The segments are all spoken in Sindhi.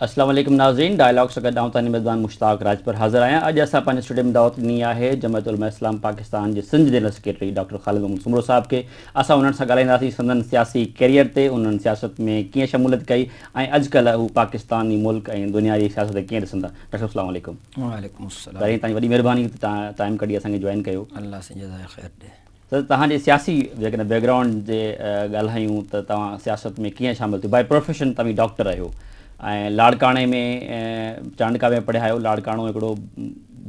اسلام عليڪم ناظرين ڊائلاگ سان گڏ آئون توهان جي ميزبان مشتاق راڄپر حاضر آهيان اڄ اسان پنهنجي اسٽوڊيو ۾ دعوت ڏني آهي جمعيت علماء اسلام پاڪستان جي Sindh general secretary doctor Khalid Muhammad Soomro صاحب کي اسان انهن سان ڳالهائينداسين سندن سياسي ڪيريئر تي انهن سياست ۾ ڪيئن شموليت ڪئي ۽ اڄڪلهه هو پاڪستاني ملڪ ۽ دنيا جي سياست کي ڪيئن ڏسن ٿا. ڊاڪٽر صاحب السلام عليڪم. وعليڪم السلام. پهرين توهان جي وڏي مهرباني ته توهان ٽائيم ڪڍي اسان کي جوائن ڪيو. الله سائين جزاء خير ڏي. سر توهان جي سياسي جيڪڏهن بيڪ گرائونڊ جي ڳالهايون ته توهان سياست ۾ ڪيئن شامل ٿيو باء پروفيشن توهين ڊاڪٽر آهيو ۽ لاڙڪاڻي ۾ چانڊڪا ۾ پڙهيا آهيو لاڙڪاڻو هڪڙو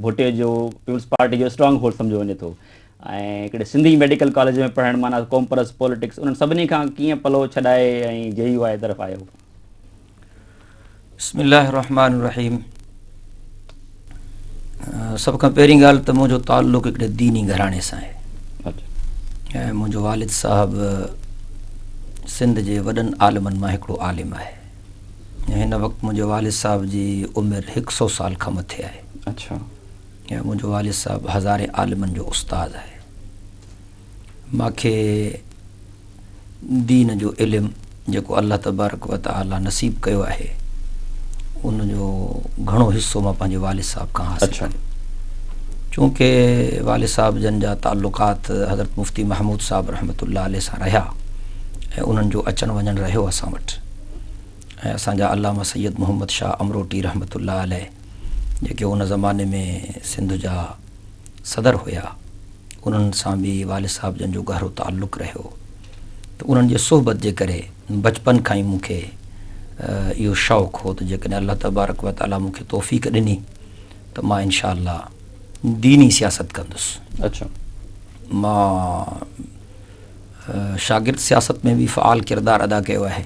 ڀٽي جو پيپلز پارٽي جو اسٽرانگ هولڊ سمجهيو وڃي ٿو ۽ هڪڙي سنڌي ميڊيڪل ڪاليج ۾ پڙهڻ معنيٰ قوم پرست پوليٽڪس انهن سڀني کان ڪيئن پلو ڇڏائي ۽ جي يو آء طرف آيو؟ بسم الله الرحمٰن الرحيم سڀ کان پهرين ڳالهه ته منهنجو تعلق هڪڙي ديني گهراڻي سان آهي ۽ منهنجو والد صاحب سنڌ جي وڏن عالمن مان هڪڙو عالم آهي هن وقت منهنجي والد صاحب جي عمر هڪ سو سال کان مٿي آهي اچھا ۽ منهنجو والد صاحب هزارين عالمن جو استاد آهي. مان کي دين جو علم جيڪو الله تبارڪ و تعالي نصيب ڪيو آهي ان جو گهڻو حصو مان پنهنجي والد صاحب کان حاصل ڪيو. چونڪه والد صاحب جن جا تعلقات حضرت مفتي محمود صاحب رحمة الله عليه سان رهيا ۽ انهن جو اچڻ وڃڻ رهيو اسان وٽ ۽ اسان جا علامه سيد محمد شاهه امروٽي رحمة الله عليه جيڪي ان زماني ۾ سنڌ جا صدر هيا، انهن سان به والد صاحب جن جو گهرو تعلق رهيو ته انهن جي صحبت جي ڪري بچپن کان ئي مون کي اهو شوق هو ته جيڪڏهن الله تبارڪ و تعاليٰ مون کي توفيق ڏني ته مان انشاء الله ديني سياست ڪندس. اڇا. مان شاگرد سياست ۾ به فعال ڪردار ادا ڪيو آهي.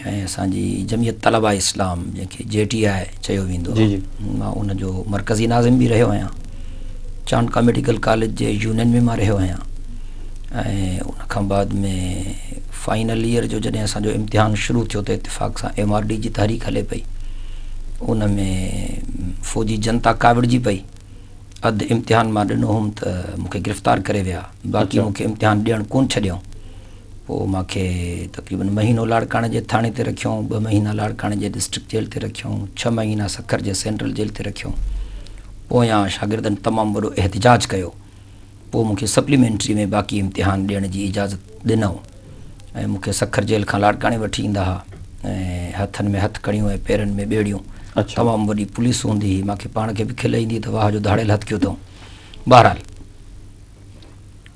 ۽ اسان جي جمعيت طلبه اسلام جنهن کي جي ٽي آء چيو ويندو جي جي مان ان جو مرڪزي ناظم به رهيو آهيان چانڊڪا ميڊيڪل ڪاليج جي يونين ۾ مان رهيو آهيان ۽ ان کان بعد ۾ فائنل ايئر جو جڏهن اسان جو امتحان شروع ٿيو ته اتفاق سان ايم آر ڊي جي تحريڪ هلي پئي ان ۾ فوجي جنتا ڪاوڙجي پئي اڌ امتحان مان ڏنو هوم ته مون کي گرفتار ڪري ويا باقي مون کي امتحان ڏيڻ ڪون ڇڏيائون پوء مان کي تقريبن مهينو لاڙڪاڻي جي ٿاڻي تي رکيائون، ٻه مهينا لاڙڪاڻي جي ڊسٽرڪٽ جيل تي رکيائون، ڇهه مهينا سکر جي سينٽرل جيل تي رکيائون. پويان شاگردن تمام وڏو احتجاج ڪيو. پوء مون کي سپليمينٽري ۾ باقي امتحان ڏيڻ جي اجازت ڏنائون ۽ مون کي سکر جيل کان لاڙڪاڻي وٺي ايندا ها ۽ هٿن ۾ هٿ ڪڙيون ۽ پيرن ۾ ٻيڙيون. تمام وڏي پوليس هوندي هئي. مان کي پاڻ کي به کل ايندي هئي ته واهه جو ڌاڙيل هٿ ڪيو اٿئون. بهرحال!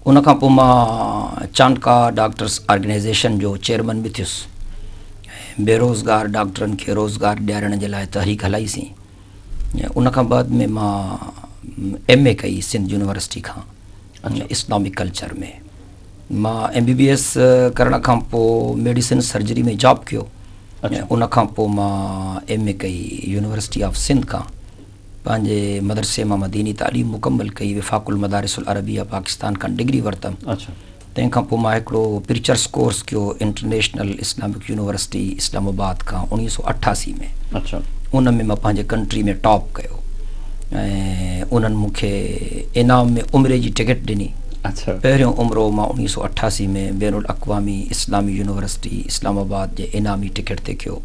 ان کان پوء مان چانڊڪا ڊاڪٽرس آرگنائيزيشن جو چيئرمن به ٿيس ۽ بيروزگار ڊاڪٽرن کي روزگار ڏيارڻ جي لاء تحريڪ هلائي سين ان کان بعد ۾ مان ايم اي ڪئي سنڌ يونيورسٽي کان اسلامڪ ڪلچر ۾ مان ايم بي بي ايس ڪرڻ کان پوء ميڊيسن سرجري ۾ جاب ڪيو ان کان پوء مان ايم اي ڪئي يونيورسٽي آف سنڌ کان پنهنجي مدرسي مان مان ديني تعليم مڪمل ڪئي، وفاق المدارس العربيه پاڪستان کان ڊگري ورتم. تنهن کان پوء مان هڪڙو پريچرس ڪورس ڪيو انٽرنيشنل اسلامڪ يونيورسٽي اسلام آباد کان 1988 ۾. ان ۾ مان پنهنجي ڪنٽري ۾ ٽاپ ڪيو ۽ انهن مون کي انعام ۾ عمري جي ٽڪيٽ ڏني. پهريون عمرو مان 1988 ۾ بين الاقوامي اسلامي يونيورسٽي اسلام آباد جي انعامي ٽڪيٽ تي ڪيو.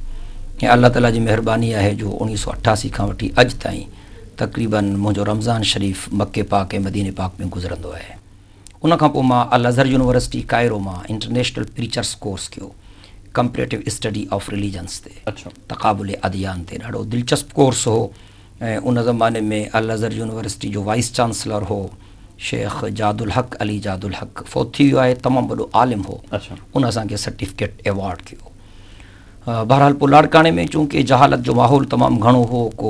۽ الله تعالي جي مهرباني آهي جو 1988 کان وٺي اڄ تائين تقريباً منهنجو رمضان شريف مڪي پاڪ ۽ مديني پاڪ ۾ گذرندو آهي. ان کان پوء مان الازهر يونيورسٽي ڪائرو مان انٽرنيشنل پريچرس ڪورس ڪيو ڪمپريٽو اسٽڊي آف رليجنس تي تقابل اديان تي ڏاڍو دلچسپ ڪورس هو ۽ ان زماني ۾ الازهر يونيورسٽي جو وائيس چانسلر هو شيخ جاد الحق علي جاد الحق فوت ٿي ويو آهي تمام وڏو عالم هو ان اسان کي سرٽيفڪيٽ ايوارڊ ڪيو. بهرحال پوء لاڙڪاڻي ۾ چونڪه جهالت جو ماحول تمام گهڻو هو، ڪو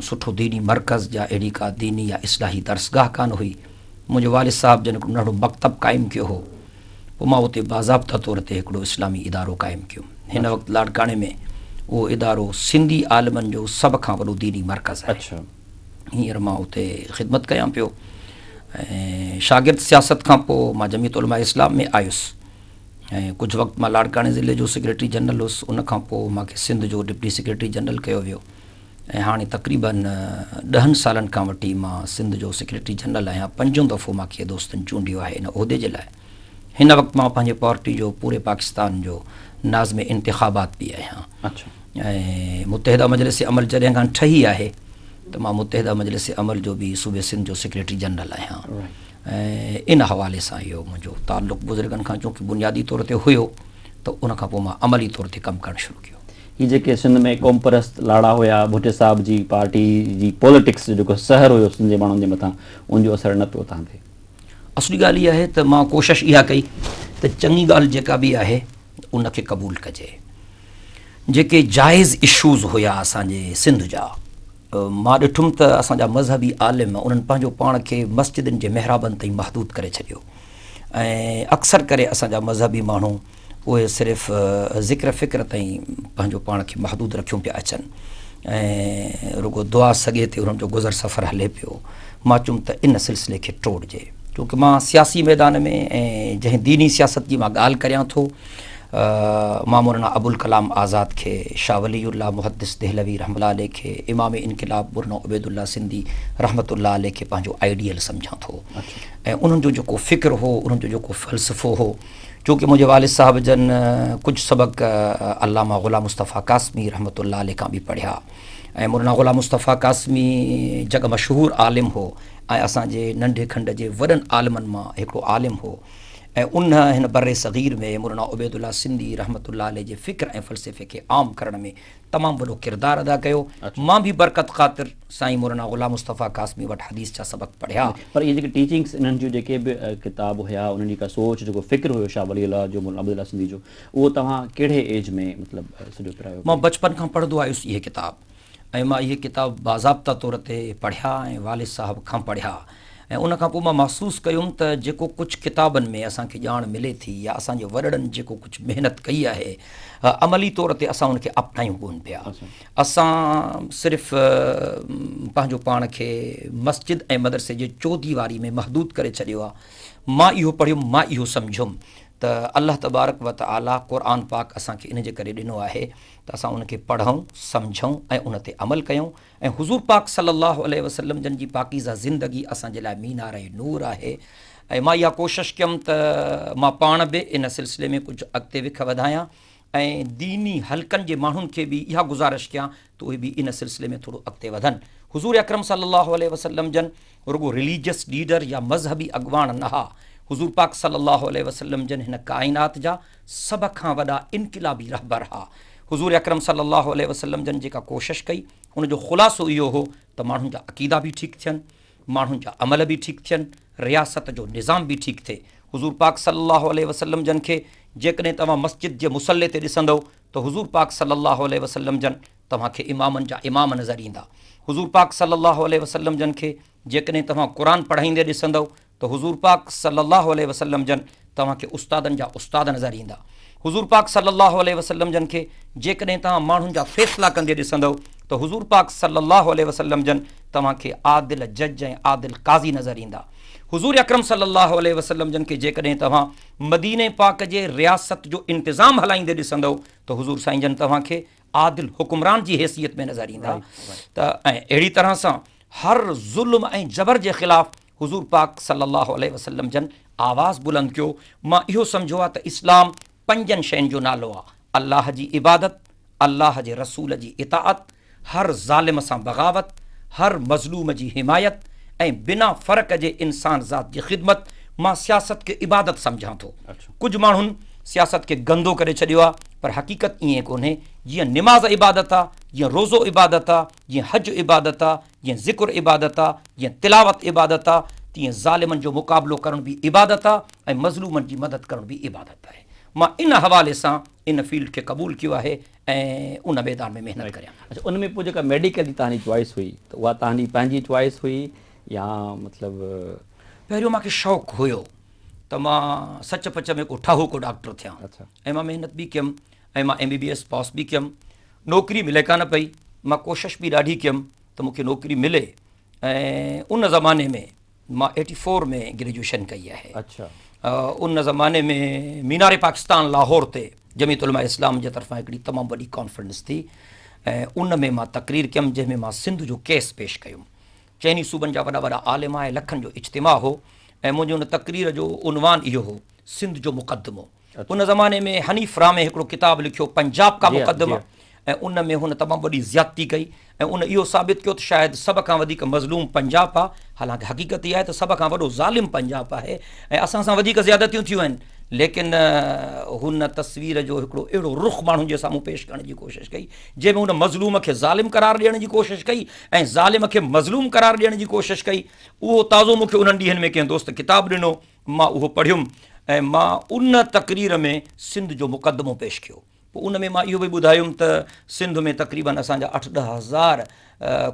سٺو ديني مرڪز يا اهڙي ڪا ديني يا اصلاحي درسگاهه ڪانه هئي. منهنجي والد صاحب جن هڪڙو ننڍڙو مڪتب قائم ڪيو هو. پوء مان اتي باضابطه طور تي هڪڙو اسلامي ادارو قائم ڪيو. هن وقت لاڙڪاڻي ۾ اهو ادارو سنڌي عالمن جو سڀ کان وڏو ديني مرڪز آهي. هينئر مان اتي خدمت ڪيان پيو ۽ شاگرد سياست کان پوء مان جمعيت علماء اسلام ۾ آيس. ۽ ڪجهه وقت مان لاڙڪاڻي ضلعي جو سيڪريٽري جنرل هوس، ان کان پوء مان کي سنڌ جو ڊپٽي سيڪريٽري جنرل ڪيو ويو ۽ هاڻي تقريباً ڏهن سالن کان وٺي مان سنڌ جو سيڪريٽري جنرل آهيان. پنجون دفعو مان کي دوستن چونڊيو آهي ان عهدي جي لاء. هن وقت مان پنهنجي پارٽي جو پوري پاڪستان جو ناظم انتخابات به آهيان. ۽ متحده مجلس عمل جڏهن کان ٺهي آهي ته مان متحده مجلس عمل جو به صوبي سنڌ جو سيڪريٽري جنرل آهيان. ۽ ان حوالي سان اهو منهنجو تعلق بزرگن کان چونڪه بنيادي طور تي هيو ته ان کان پوء مان عملي طور تي ڪم ڪرڻ شروع ڪيو. هي جيڪي سنڌ ۾ قومپرست لاڙا هيا، ڀٽي صاحب جي پارٽي جي پوليٽڪس جو جيڪو سحر هيو سنڌ جي ماڻهن جي مٿان، ان جو اثر نه پيو توهان تي؟ اصلي ڳالهه اها آهي ته مان ڪوشش اها ڪئي ته چڱي ڳالهه جيڪا به آهي ان کي قبول ڪجي. جيڪي جائز اشوز هيا اسان جي سنڌ جا، مان ڏٺم ته اسان جا مذهبي عالم انهن پنهنجو پاڻ کي مسجدن جي محرابن تائين محدود ڪري ڇڏيو ۽ اڪثر ڪري اسان جا مذهبي ماڻهو اهي صرف ذڪر فڪر تائين پنهنجو پاڻ کي محدود رکيون پيا اچن ۽ رڳو دعا سڳي تي انهن جو گذر سفر هلي پيو. مان چيم ته ان سلسلي کي ٽوڙجي چونڪه مان سياسي ميدان ۾ ۽ جنهن ديني سياست جي مان ڳالهه ڪريان ٿو مان مولانا ابوالڪلام آزاد کي، شاهه ولي الله محدث دهلوي رحمة الله عليه کي، امام انقلاب مولانا عبيدالله سنڌي رحمة الله عليه کي پنهنجو آئيڊيل سمجهان ٿو ۽ انهن جو جيڪو فڪر هو، انهن جو جيڪو فلسفو هو، چونڪه منهنجي والد صاحب جن ڪجهه سبق علامه غلام مصطفيٰ قاسمي رحمة الله عليه کان به پڙهيا ۽ مولانا غلام مصطفيٰ قاسمي جڳ مشهور عالم هو ۽ اسان جي ننڍي کنڊ جي وڏن عالمن مان هڪڙو عالم هو. ۽ ان هن برصغير ۾ مولانا عبيدالله سنڌي رحمة الله عليه جي فڪر ۽ فلسفي کي عام ڪرڻ ۾ تمام وڏو ڪردار ادا ڪيو. مان به برڪت خاطر سائين مولانا غلام مصطفيٰ قاسمي وٽ حديث جا سبق پڙهيا. پر اهي جيڪي ٽيچنگس انهن جون جيڪي به ڪتاب هيا انهن جي ڪا سوچ جيڪو فڪر هيو شاهه ولي الله جو مولانا عبيدالله سنڌي جو اهو توهان ڪهڙي ايج ۾ مطلب سڄو پرايو؟ مان بچپن کان پڙهندو آيس اهي ڪتاب ۽ مان اهي ڪتاب باضابطه طور تي پڙهيا ۽ والد صاحب کان پڙهيا ۽ ان کان پوء مان محسوس ڪيم ته جيڪو ڪجهه ڪتابن ۾ اسان کي ڄاڻ ملي ٿي يا اسان جي وڏڙن جيڪو ڪجهه محنت ڪئي آهي عملي طور تي اسان ان کي اپنايون ڪونه پيا. اسان صرف پنهنجو پاڻ کي مسجد ۽ مدرسي جي چوديواري ۾ محدود ڪري ڇڏيو آهي. مان اهو پڙهيم، مان اهو سمجهيم ته الله تبارڪ و تعاليٰ قرآن پاڪ اسان کي ان جي ڪري ڏنو آهي ته اسان ان کي پڙهون، سمجهون ۽ ان تي عمل ڪيون ۽ حضور پاڪ صلي الله عليه وسلم جن جي پاڪيزه زندگي اسان جي لاء مينار نور آهي ۽ مان اها ڪوشش ڪيم ته مان پاڻ به ان سلسلي ۾ ڪجهه اڳتي وک وڌايان ۽ ديني حلقن جي ماڻهن کي به اها گذارش ڪيان ته اهي به ان سلسلي ۾ ٿورو اڳتي وڌن. حضور اڪرم صلي الله عليه وسلم جن رڳو رليجس ليڊر يا مذهبي اڳواڻ نه ها، حضور پاڪ صلي الله عليه وسلم جن هن ڪائنات جا سڀ کان وڏا انقلابي رهبر ها. حضور اڪرم صلي الله عليه وسلم جن جيڪا ڪوشش ڪئي، ان جو خلاصو اهو هو ته ماڻهن جا عقيدا به ٺيڪ ٿين، ماڻهن جا عمل به ٺيڪ ٿين، رياست جو نظام به ٺيڪ ٿئي. حضور پاڪ صلي الله عليه وسلم جن کي جيڪڏهن توهان مسجد جي مصلي تي ڏسندؤ ته حضور پاڪ صلي الله عليه وسلم جن توهان کي امامن جا امام نظر ايندا. حضور پاڪ صلي الله عليه وسلم جن کي جيڪڏهن توهان قرآن پڙهائيندي ڏسندؤ ته حضور پاڪ صلّي الله عليه وسلّم جن توهان کي استادن جا استاد نظر ايندا. حضور پاڪ صلّي الله عليه وسلّم جن کي جيڪڏهن توهان ماڻهن جا فيصلا ڪندي ڏسندؤ ته حضور پاڪ صلّي الله عليه وسلّم جن توهان کي عادل جج ۽ عادل قاضي نظر ايندا. حضور اڪرم صلّي الله عليه وسلّم جن کي جيڪڏهن توهان مديني پاڪ جي رياست جو انتظام هلائيندي ڏسندؤ ته حضور سائين جن توهان کي عادل حڪمران جي حيثيت ۾ نظر ايندا ته ۽ اهڙي طرح سان هر ظلم ۽ جبر جي خلاف حضور پاڪ صلي الله عليه وسلم جن آواز بلند ڪيو، مان اهو سمجهيو آهي ته اسلام پنجن شين جو نالو آهي، الله جي عبادت، الله جي رسول جي اطاعت، هر ظالم سان بغاوت، هر مظلوم جي حمايت ۽ بنا فرق جي انسان ذات جي خدمت، مان سياست کي عبادت سمجهان ٿو. ڪجهه ماڻهن سياست کي گندو ڪري ڇڏيو آهي پر حقيقت ائين ڪونهي، جيئن نماز عبادت آهي، جيئن روزو عبادت آهي، جيئن حج عبادت آهي، جيئن ذڪر عبادت آ، جيئن تلاوت عبادت آ، تيئن ظالمن جو مقابلو ڪرڻ به عبادت آ ۽ مظلومن جي مدد ڪرڻ به عبادت آهي. مان ان حوالي سان ان فيلڊ کي قبول ڪيو آهي ۽ ان ميدان ۾ محنت ڪريان ٿو. اڇا ان ۾ پوء جيڪا ميڊيڪل جي توهان جي چوائس هئي ته اها توهان جي پنهنجي چوائس هئي يا مطلب. پهريون مان کي شوق هيو ته مان سچ پچ ۾ ڪو ٺاهوڪو ڊاڪٽر ٿيان ۽ مان محنت به ڪيم ۽ مان M B B S pass به ڪيم. نوڪري ملي ڪانه پئي، مان ڪوشش به ڏاڍي ڪيم ته مون کي نوڪري ملي ۽ ان زماني ۾ مان ايٽي فور ۾ گريجوئيشن ڪئي آهي ان زماني ۾ مينار پاڪستان لاهور تي جمعيت علماء اسلام جي طرفان هڪڙي تمام وڏي ڪانفرنس ٿي ۽ ان ۾ مان تقرير ڪيم جنهن ۾ مان سنڌ جو ڪيس پيش ڪيم. چئني صوبن جا وڏا وڏا عالم ۽ لکن جو اجتماع هو ۽ منهنجي ان تقرير جو عنوان اهو هو سنڌ جو مقدمو. ان زماني ۾ حنيف رامي هڪڙو ڪتاب لکيو پنجاب ڪا مقدمه ۽ ان ۾ هن تمام وڏي زيادتي ڪئي ۽ ان اهو ثابت ڪيو ته شايد سڀ کان وڌيڪ مظلوم پنجاب آ، حالانڪه حقيقت اها آهي ته سڀ کان وڏو ظالم پنجاب آهي ۽ اسان سان وڌيڪ زيادتيون ٿيون آهن ليڪن هن تصوير جو هڪڙو اهڙو رخ ماڻهن جي سامهون پيش ڪرڻ جي ڪوشش ڪئي جنهن ۾ هن مظلوم کي ظالم قرار ڏيڻ جي ڪوشش ڪئي ۽ ظالم کي مظلوم قرار ڏيڻ جي ڪوشش ڪئي. اهو تازو مون کي انهن ڏينهن ۾ ڪنهن دوست ڪتاب ڏنو، مان اهو پڙهيم ۽ مان ان تقرير ۾ سنڌ جو مقدمو پيش ڪيو. پوء ان ۾ مان اهو به ٻڌايم ته سنڌ ۾ تقريباً اسان جا اٺ ڏهه هزار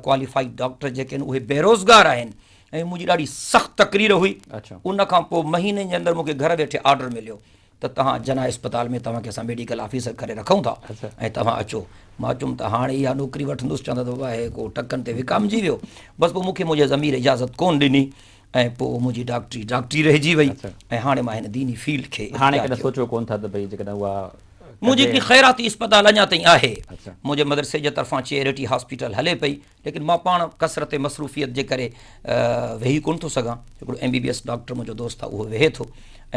ڪواليفائيڊ ڊاڪٽر جيڪي آهن اهي بيروزگار آهن ۽ منهنجي ڏاڍي سخت تقرير هئي. ان کان پوء مهيني جي اندر مون کي گهر ويٺي آرڊر مليو ته توهان جناح اسپتال ۾ توهان کي اسان ميڊيڪل آفيسر ڪري رکون ٿا ۽ توهان اچو. مان چيم ته هاڻي اها نوڪري وٺندس، چوندا ته بابا هي ڪو ٽڪن تي وڪامجي ويو. بس پوء مون کي منهنجي ضمير اجازت ڪونه ڏني ۽ پوء منهنجي ڊاڪٽري ڊاڪٽري رهجي وئي ۽ هاڻي مان هن ديني فيلڊ کي هاڻي ڪڏهن سوچيو ڪونه ٿا ته ڀئي جيڪڏهن اها منهنجي هڪڙي خيراتي اسپتال اڃا تائين آهي. منهنجي مدرسي جي طرفان چيئرٽي هاسپيٽل هلي پئي. ليڪن مان پاڻ ڪثرت مصروفيت جي ڪري ويهي ڪونه ٿو سگهان. هڪڙو M B B S doctor منهنجو دوست آهي اهو ويهي ٿو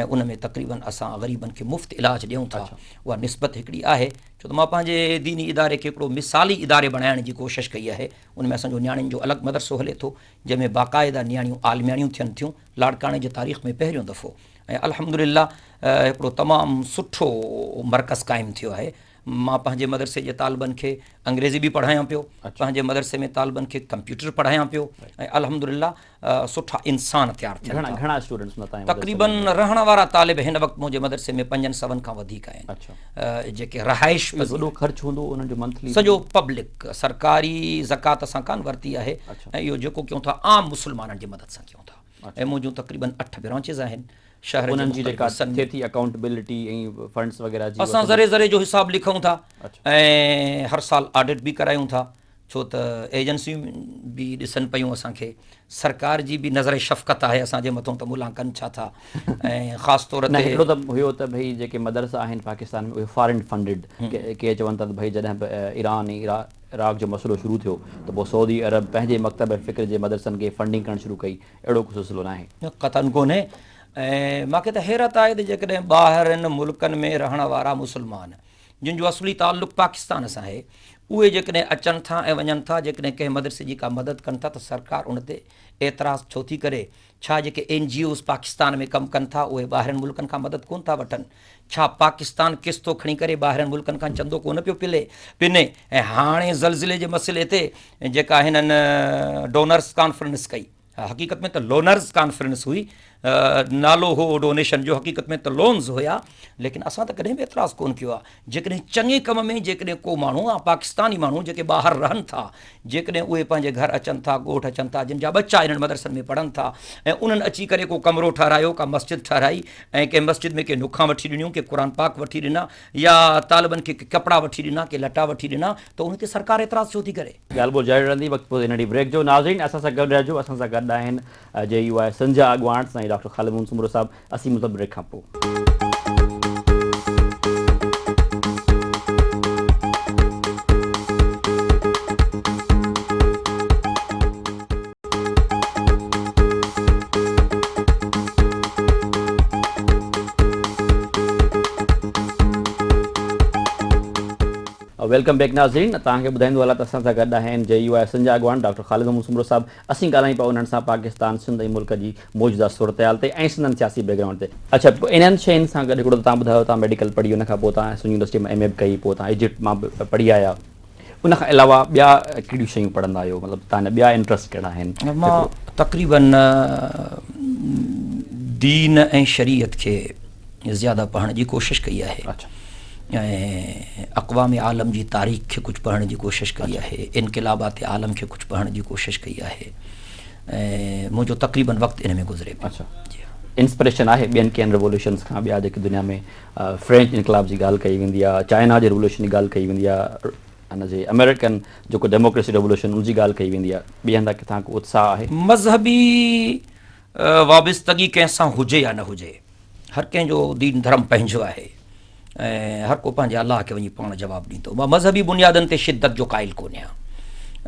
۽ ان ۾ تقريبن اسان غريبن کي مفت علاج ڏيون ٿا. اها نسبت هڪڙي آهي ڇو ته مان پنهنجي ديني اداري کي هڪڙو مثالي اداري بڻائڻ جي ڪوشش ڪئي آهي. ان ۾ اسان جو نياڻين جو الڳ مدرسو هلي ٿو جنهن ۾ باقاعده نياڻيون عالمياڻيون ٿين ٿيون لاڙڪاڻي جي تاريخ ۾ پهريون دفعو ۽ الحمدلله هڪڙو تمام سٺو مرڪز قائم ٿيو آهي. مان پنهنجي مدرسي جي طالبن کي انگريزي به پڙهايان پيو، پنهنجي مدرسي ۾ طالبن کي ڪمپيوٽر پڙهايان پيو ۽ الحمدلله سٺا انسان تيار ٿين ٿا. گهڻا اسٽوڊنٽس هوندا تهان جي مدرسي ۾؟ تقريبن رهڻ وارا طالب هن وقت منهنجي مدرسي ۾ پنجن سون کان وڌيڪ آهن جيڪي رهائش پذير. وڏو خرچ هوندو انهن جو منٿلي؟ سڄو پبلڪ سرڪاري زڪوات اسان ڪانه ورتي آهي ۽ اهو جيڪو ڪيون ٿا عام مسلمانن جي مدد سان ڪيون ٿا ۽ منهنجون تقريبن اٺ برانچز آهن. شهر جي انهن جي مختلف جيڪا حصن ٿئي ۾. ٿي اڪائونٽبلٽي ۽ فنڊس وغيره جي اسان ذري ذري جو حساب لکون ٿا ۽ هر سال آڊٽ به ڪرايون ٿا ڇو ته ايجنسيون به ڏسن پيون اسان کي سرڪار جي به نظر شفقت آهي اسان جي مٿون ته ملان ڪن ڇا ٿا ۽ خاص طور نه تي هڪڙو ته هيو ته ڀئي جيڪي مدرسا آهن پاڪستان ۾ اهي فارين فنڊيڊ ڪي چون ٿا ته ڀئي جڏهن به ايران ۽ عراق جو مسئلو شروع ٿيو ته پوء سعودي عرب پنهنجي مڪتب فڪر جي مدرسن کي فنڊنگ ڪرڻ شروع ڪئي اهڙو ڪو سلسلو ناهي. نه قطعاً ڪونهي ۽ مان کي ته حيرت آهي ته جيڪڏهن ٻاهرين ملڪن ۾ رهڻ وارا مسلمان جن جو اصلي تعلق پاڪستان سان آهي اهي جيڪڏهن اچن ٿا ۽ وڃن ٿا جيڪڏهن ڪنهن مدرسي جي ڪا مدد ڪن ٿا ته سرڪار ان تي اعتراض ڇو ٿي ڪري؟ ڇا جيڪي اين جي اوز پاڪستان ۾ ڪم ڪن ٿا اهي ٻاهرين ملڪن کان مدد ڪونه ٿا وٺن؟ ڇا پاڪستان قسطو کڻي ڪري ٻاهرين ملڪن کان چندو ڪونه پيو پلي پني ۽ هاڻي زلزلي جي مسئلي تي جيڪا هنن ڊونرز ڪانفرنس ڪئي حقيقت ۾ ته لونرز ڪانفرنس هئي نالو هو ڊونيشن جو حقيقت ۾ ته لونز هيا ليڪن اسان ته ڪڏهن به اعتراض ڪونه ڪيو آهي جيڪڏهن چڱي ڪم ۾ جيڪڏهن ڪو ماڻهو آ پاڪستاني ماڻهو جيڪي ٻاهر رهن ٿا جيڪڏهن اهي پنهنجي گهر اچن ٿا ڳوٺ اچن ٿا جن جا ٻچا انهن مدرسن ۾ پڙهن ٿا ۽ انهن اچي ڪري ڪو ڪمرو ٺهرايو ڪا مسجد ٺهرائي ۽ ڪنهن مسجد ۾ ڪي نکان وٺي ڏنيون، ڪي قرآن پاڪ وٺي ڏنا يا طالبن کي ڪي ڪپڙا وٺي ڏنا، ڪي لٽا وٺي ڏنا ته ان تي سرڪار اعتراض ڇو ٿي ڪري؟ ڳالهه ٻولهه جاري رهندي، وقت پهتو ننڍي بريڪ جو. ناظرين اسان سان گڏ رهجو، اسان سان گڏ آهن جي يو آء سنڌ جا اڳواڻ سائين ڊاڪٽر خالد محمد سومرو صاحب، اسين ملون ٿا بريڪ کان پوء. Welcome back ناظرين توهان کي ٻڌائيندو هلان ته اسان سان گڏ آهن جي يو آء سنڌ جا اڳواڻ ڊاڪٽر خالد محمود سومرو صاحب اسين ڳالهايون پيا انهن سان پاڪستان سنڌ ۽ ملڪ جي موجوده صورتحال تي ۽ سندن سياسي بيڪ گرائونڊ تي. اڇا پوء انهن شين سان گڏ هڪڙو ته توهان ٻڌايو توهان ميڊيڪل پڙهي ان کان پوء توهان سنڌ يونيورسٽي مان ايم اي به ڪئي پوء توهان ايجپٽ مان به پڙهي آيا ان کان علاوه ٻيا ڪهڙيون شيون پڙهندا آهيو مطلب توهان جا ٻيا انٽرسٽ ڪهڙا آهن؟ مان تقريبن دين ۽ شريعت کي زياده پڙهڻ جي ڪوشش ڪئي آهي ۽ اقوام عالم جي تاريخ کي ڪجهه پڙهڻ جي ڪوشش ڪئي آهي انقلابات عالم کي ڪجهه پڙهڻ جي ڪوشش ڪئي آهي ۽ منهنجو تقريبن وقت ان ۾ گذري پيو. انسپريشن آهي ٻين ڪنهن ريولوشنز کان ٻيا جيڪي دنيا ۾ فرينچ انقلاب جي ڳالهه ڪئي ويندي آهي، چائنا جي ريولوشن جي ڳالهه ڪئي ويندي آهي، ان جي آمريڪن جيڪو ڊيموڪريسي ريولوشن ان جي ڳالهه ڪئي ويندي آهي، ٻئي هنڌ ڪٿان ڪو اتساهه آهي؟ مذهبي وابستگي ڪنهن سان هجي يا نه هجي، هر ڪنهن جو دين ڌرم پنهنجو آهي ۽ هر ڪو پنهنجي الله کي وڃي پاڻ جواب ڏيندو. مان مذهبي بنيادن تي شدت جو قائل ڪونهيان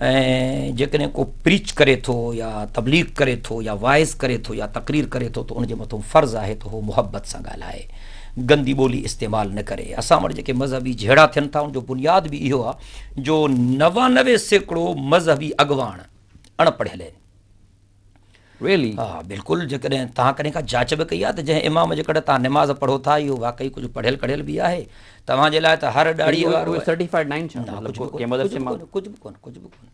۽ جيڪڏهن ڪو پريچ ڪري ٿو يا تبليغ ڪري ٿو يا واعظ ڪري ٿو يا تقرير ڪري ٿو ته ان جي مٿو فرض آهي ته هو محبت سان ڳالهائي، گندي ٻولي استعمال نه ڪري. اسان وٽ جيڪي مذهبي جهيڙا ٿين ٿا ان جو بنياد به اهو آهي جو 99% مذهبي اڳواڻ اڻ پڙهيل آهن. Really? ها بلڪل جيڪڏهن توهان ڪڏهن ڪا جاچ به ڪئي آهي ته جنهن امام جي ڪڍ توهان نماز پڙهو ٿا اهو واقعي ڪجهه پڙهيل ڪڙهيل به آهي؟ توهان جي لاء ته هر ڏاڙهي وارو اهي سرٽيفائيڊ ناهن ڇا؟ مطلب ڪنهن مدرسي مان ڪجهه به ڪونه ڪجهه به ڪونه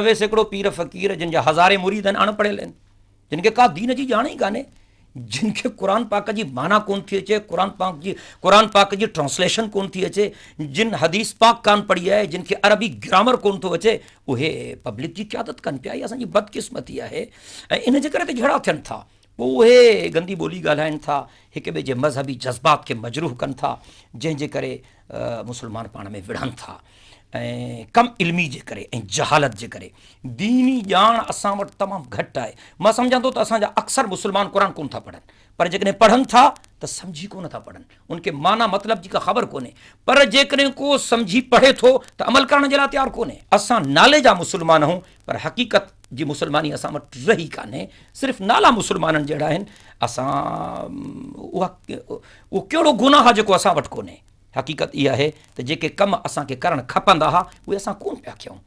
90% پير فقير جن جا هزارين مريد آهن اڻ پڙهيل آهن جن کي ڪا دين جي ڄاڻ ئي ڪانهي جن کي قرآن پاڪ جي معنيٰ ڪونه ٿي اچي، قرآن پاڪ جي قرآن پاڪ جي ٽرانسليشن ڪونه ٿي اچي، جن حديث پاڪ ڪانه پڙهي آهي، جن کي عربي گرامر ڪونه ٿو اچي، اهي پبلڪ جي قيادت ڪن پيا. اها اسان جي بدقسمتي آهي ۽ ان جي ڪري ته جهيڙا ٿين ٿا. پوء اهي گندي ٻولي ڳالهائين ٿا، هڪ ٻئي جي مذهبي جذبات کي مجروح ڪن ٿا، جنهن جي ڪري مسلمان پاڻ ۾ وڙهن ٿا ۽ ڪم علمي جي ڪري ۽ جهالت جي ڪري. ديني ڄاڻ اسان وٽ تمام گهٽ آهي. مان سمجهان ٿو ته اسان جا اڪثر مسلمان قرآن ڪونه ٿا پڙهن، پر جيڪڏهن پڙهن ٿا ته سمجهي ڪونه ٿا پڙهن، ان کي معنيٰ مطلب جي ڪا خبر ڪونهي، پر جيڪڏهن ڪو سمجهي پڙهي ٿو ته عمل ڪرڻ جي لاء تيار ڪونهي. اسان نالي جا مسلمان آهيون، پر حقيقت جي مسلماني اسان وٽ رهي ڪانهي، صرف نالا مسلمانن جهڙا آهن. اسان اها اهو ڪهڙو گناهه آهي جيڪو اسان وٽ ڪونهي؟ حقيقت اها آهي ته جيڪي ڪم اسان کي ڪرڻ کپندا ها اهي اسان ڪونه پيا ڪيون.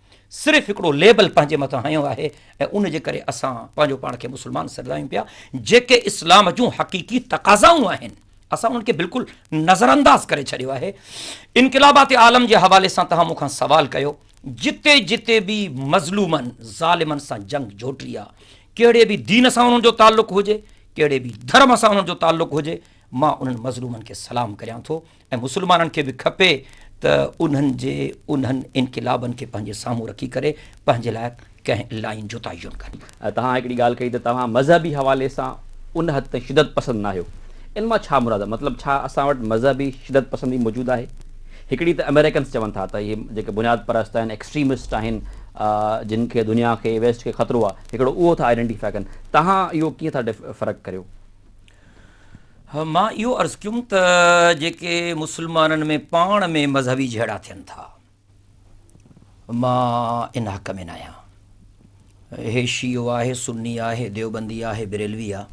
صرف هڪڙو ليبل پنهنجي مٿان هنيو آهي ۽ ان جي ڪري اسان پنهنجو پاڻ کي مسلمان سڏرايون پيا. جيڪي اسلام جون حقيقي تقاضائون آهن اسان انهن کي بلڪل نظرانداز ڪري ڇڏيو آهي. انقلابات عالم جي حوالي سان توهان مون کان سوال ڪيو، جتي جتي به مظلومن ظالمن سان جنگ جوٽي آ، ڪهڙي به دين سان انهن جو تعلق هجي، ڪهڙي به ڌرم سان انهن جو تعلق هجي، مان انهن مظلومن کي سلام ڪريان ٿو ۽ مسلمانن کي به کپي ته انهن جي انهن انقلابن کي پنهنجي سامهون رکي ڪري پنهنجي لاء ڪنهن لائين جو تعين ڪن. توهان هڪڙي ڳالهه ڪئي ته توهان مذهبي حوالي سان ان حد تائين شدت پسند ناهيو. ان مان ڇا مراد آهي؟ مطلب ڇا اسان وٽ مذهبي شدت پسندي موجود آهي؟ هڪڙي ته آمريڪنس چون ٿا ته اهي جيڪي بنياد پرست آهن، ايڪسٽريمسٽ آهن، جن کي دنيا کي، ويسٽ کي خطرو آهي، هڪڙو اهو ٿا آئيڊينٽيفائي ڪن. توهان اهو ڪيئن ٿا فرق ڪريو؟ مان اهو عرض ڪيم ته جيڪي مسلمانن ۾ پاڻ ۾ مذهبي جهيڙا ٿين ٿا، مان ان حق ۾ ناهيان. هي شيعو آهي، سني آهي، ديوبندي آهي، بريلوي آ.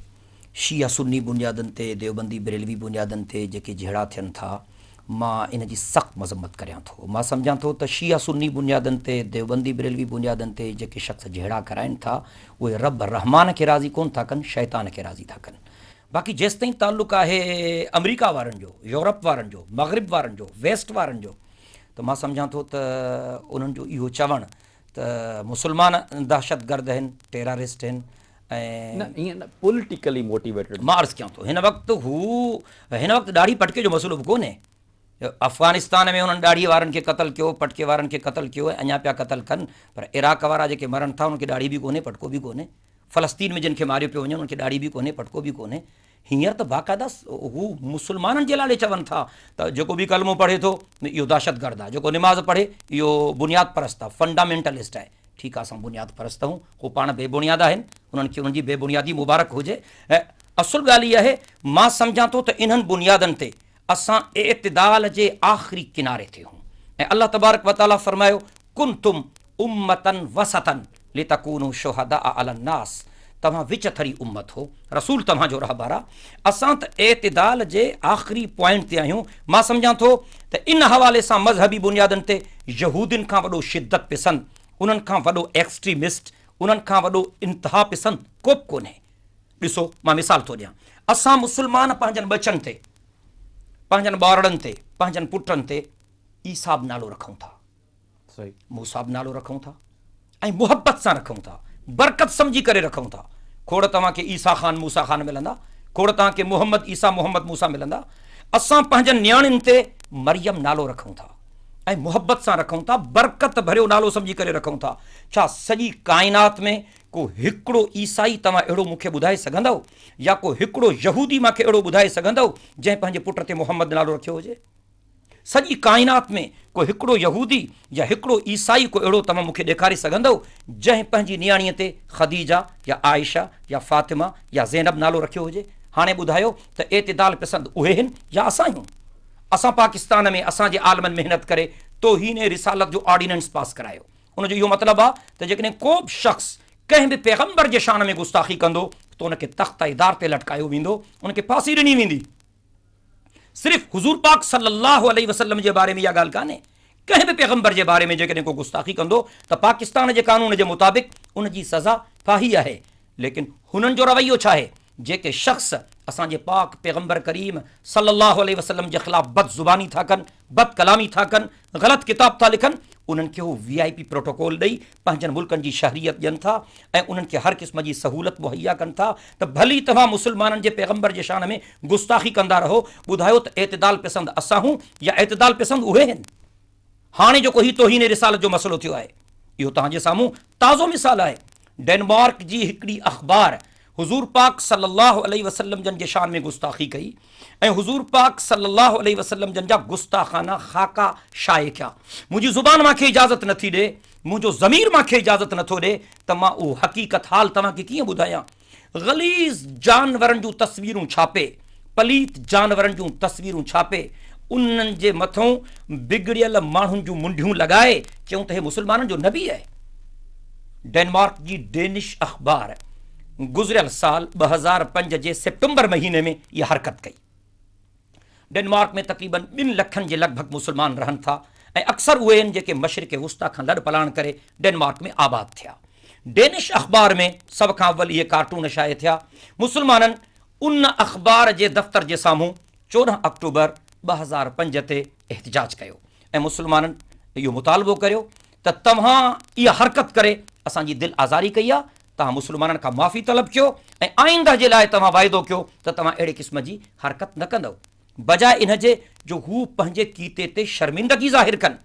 شيعا سني بنيادن تي، ديوبندي بريلوي بنيادن تي جيڪي جهيڙا ٿين ٿا، مان ان جي سخت مذمت ڪريان ٿو. مان سمجهان ٿو ته شيعا سني بنيادن تي، ديوبندي بريلوي بنيادن تي جيڪي شخص جهيڙا ڪرائين ٿا، اهي رب رحمان کي راضي ڪونه ٿا ڪن، شيطان کي راضي ٿا ڪن. باقي جيستائين تعلق آهي آمريڪا وارن جو، يورپ وارن جو، مغرب وارن جو، ويسٽ وارن جو ته مان سمجهان ٿو ته انهن جو اهو چوڻ ته مسلمان دهشتگرد آهن، ٽيرارسٽ آهن ۽ نه ائين نه پوليٽيڪلي موٽيويٽيڊ. مان عرض ڪيان ٿو هن وقت هو هن وقت ڏاڙهي پٽڪي جو مسئلو به ڪونهي. افغانستان ۾ انهن ڏاڙهي وارن کي قتل ڪيو، پٽڪي وارن کي قتل ڪيو ۽ اڃا پيا قتل ڪن پر عراق وارا جيڪي مرن ٿا انهن کي ڏاڙهي به ڪونهي پٽڪو به ڪونهي. فلسطين ۾ جن کي ماريو پيو وڃي انهن کي ڏاڙهي به ڪونهي پٽڪو به ڪونهي. هينئر ته باقاعده هو مسلمانن جي لاء چون ٿا ته جيڪو به ڪلمو پڙهي ٿو اهو دهشتگرد آهي، جيڪو نماز پڙهي اهو بنياد پرست آهي، فنڊامينٽلسٽ آهي. ٺيڪ آهي اسان بنياد پرست آهيون، هو پاڻ بي بنياد آهن، انهن کي انهن جي بي بنيادي مبارڪ هجي. اصل ڳالهه اها آهي مان سمجهان ٿو ته انهن بنيادن تي اسان اعتدال جي آخري ڪناري تي هون ۽ الله تبارڪ وتعاليٰ فرمايو، ڪنتم امة وسطا لتڪونوا شهداء علي الناس توهان وچٿري امت هو، رسول توهان جو رهبر آ، اسان ته اعتدال جي آخري پوائنٽ تي آهيون، مان سمجهان ٿو ته ان حوالي سان مذهبي بنيادن تي يهودين کان وڏو شدت پسند، انهن کان وڏو ايڪسٽريمسٽ، انهن کان وڏو انتها پسند ڪوبه ڪونهي. ڏسو مان مثال ٿو ڏيان، اسان مسلمان پنهنجن ٻچن تي، پنهنجن ٻارڙن تي، پنهنجن پٽن تي عيسيٰ به نالو رکون ٿا. موسيٰ به نالو رکون ٿا ۽ محبت سان رکون ٿا، برڪت سمجهي ڪري رکون ٿا. کوڙ توهان کي عيسيٰ خان موسيٰ خان ملندا، کوڙ توهان کي محمد عيسيٰ محمد موسيٰ ملندا. اسان پنهنجن نياڻين تي مريم نالو رکون ٿا ۽ محبت سان رکون ٿا، برڪت ڀريو نالو سمجهي ڪري رکون ٿا. ڇا سڄي ڪائنات ۾ ڪو هڪڙو عيسائي توهان اهڙو مون کي ٻڌائي سگهندؤ يا ڪو هڪڙو يهودي مان کي اهڙو ٻڌائي سگهندؤ جنهن پنهنجي پٽ تي محمد نالو رکيو هجي؟ سڄي ڪائنات ۾ ڪو هڪڙو يهودي يا هڪڙو عيسائي ڪو اهڙو توهان مون کي ڏيکاري سگهندؤ جنهن پنهنجي نياڻيء تي خديجه يا عائشه يا فاطمه يا زينب نالو رکيو هجي؟ هاڻي ٻڌايو ته اعتدال پسند اهي هن يا اسان آهيون؟ اسان پاڪستان ۾ اسان جي عالمن محنت ڪري توهين رسالت جو آرڊيننس پاس ڪرايو. ان جو اهو مطلب آهي ته جيڪڏهن ڪو به شخص ڪنهن به پيغمبر جي شان ۾ گستاخي ڪندو ته ان کي تخته دار تي لٽڪايو ويندو، ان کي ڦاسي ڏني ويندي. صرف حضور پاڪ صلي الله عليه وسلم جي باري ۾ اها ڳالهه ڪانهي، ڪنهن به پيغمبر جي باري ۾ جيڪڏهن ڪو گستاخي ڪندو ته پاڪستان جي قانون جي مطابق ان جي سزا ڦاهي آهي. ليڪن هنن جو رويو ڇا آهي؟ جيڪي شخص اسان جي پاڪ پيغمبر ڪريم صلي الله عليه وسلم جي خلاف بد زباني ٿا ڪن، بد ڪلامي ٿا ڪن، غلط ڪتاب ٿا لکن، انهن کي هو وي آء پي پروٽوڪول ڏئي پنهنجن ملڪن جي شهريت ڏين ٿا ۽ انهن کي هر قسم جي سهولت مهيا ڪن ٿا ته ڀلي توهان مسلمانن جي پيغمبر جي شان ۾ گستاخي ڪندا رهو، ٻڌايو ته اعتدال پسند اسان هون يا اعتدال پسند اهي هن؟ هاڻي جيڪو هي توهين رسالت جو مسئلو ٿيو آهي اهو توهان جي سامهون تازو مثال آهي. ڊينمارڪ جي هڪڙي اخبار حضور پاڪ صلي الله عليه وسلم جن جي شان ۾ گستاخي ڪئي ۽ حضور پاڪ صلي الله عليه وسلم جن جا گستاخانه خاڪا شايع ڪيا. منهنجي زبان مان کي اجازت نٿي ڏي، منهنجو ضمير مان کي اجازت نٿو ڏي ته مان اهو حقيقت حال توهان کي ڪيئن ٻڌايان. غليظ جانورن جون تصويرون ڇاپي، پليت جانورن جون تصويرون ڇاپي، انهن جي مٿئون بگڙيل ماڻهن جون منڍيون لڳائي چيائون ته هي مسلمانن جو نبي آهي. ڊينمارڪ جي ڊينش اخبار گذريل سال 2005 جي سيپٽمبر مهيني ۾ اها حرڪت ڪئي. ڊينمارڪ ۾ تقريبن ٻن لکن جي لڳ ڀڳ مسلمان رهن ٿا ۽ اڪثر اهي آهن جيڪي مشرق وسطيٰ کان لڏ پلاڻ ڪري ڊينمارڪ ۾ آباد ٿيا. ڊينش اخبار ۾ سڀ کان اول اهي ڪارٽون شايع ٿيا. مسلمانن ان اخبار جي دفتر جي سامهون 14 آڪٽوبر 2005 تي احتجاج ڪيو ۽ مسلمانن اهو مطالبو ڪريو ته توهان اها حرڪت ڪري اسان جي دل آزاري ڪئي آهي، توهان مسلمانن کان معافي طلب ڪيو ۽ آئنده جي لاء توهان واعدو ڪيو ته توهان اهڙي قسم جي حرڪت نه ڪندؤ. بجاء ان جي جو هو پنهنجي ڪيتي تي شرمندگي ظاهر ڪن.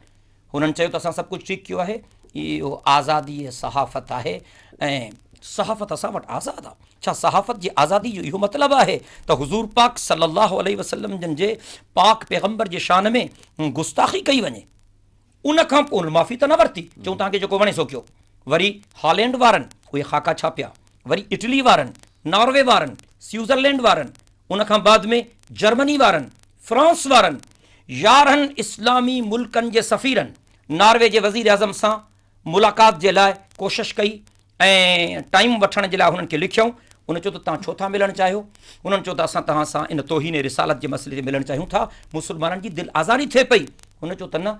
هنن چيو ته اسان سڀ ڪجهه ٺيڪ ڪيو آهي، اهو آزادي صحافت آهي ۽ صحافت اسان وٽ آزاد آهي. ڇا صحافت جي آزادي جو اهو مطلب آهي ته حضور پاڪ صلي الله عليه وسلم جن جي پاڪ پيغمبر جي شان ۾ گستاخي ڪئي وڃي؟ ان کان پوء هن معافي ته نه ورتي، چيائون توهان کي جيڪو وڻي سو ڪيو. وري هالينڊ وارن اهي خاڪا ڇاپيا، وري اٽلي وارن، ناروي وارن، سيوزرلينڊ وارن، ان کان بعد ۾ جرمني وارن، فرانس وارن، 11 اسلامي ملڪن جي سفيرن ناروي جي وزيراعظم سان ملاقات جي لاء ڪوشش ڪئي ۽ ٽائيم وٺڻ جي لاء هنن کي لکيائون. هن چيو ته توهان ڇو ٿا ملڻ چاهيو؟ هنن چيو ته اسان توهان سان ان توهين رسالت جي مسئلي تي ملڻ چاهيون ٿا. مسلمانن جي دل آزاري ٿئي پئي. هن چيو ته نه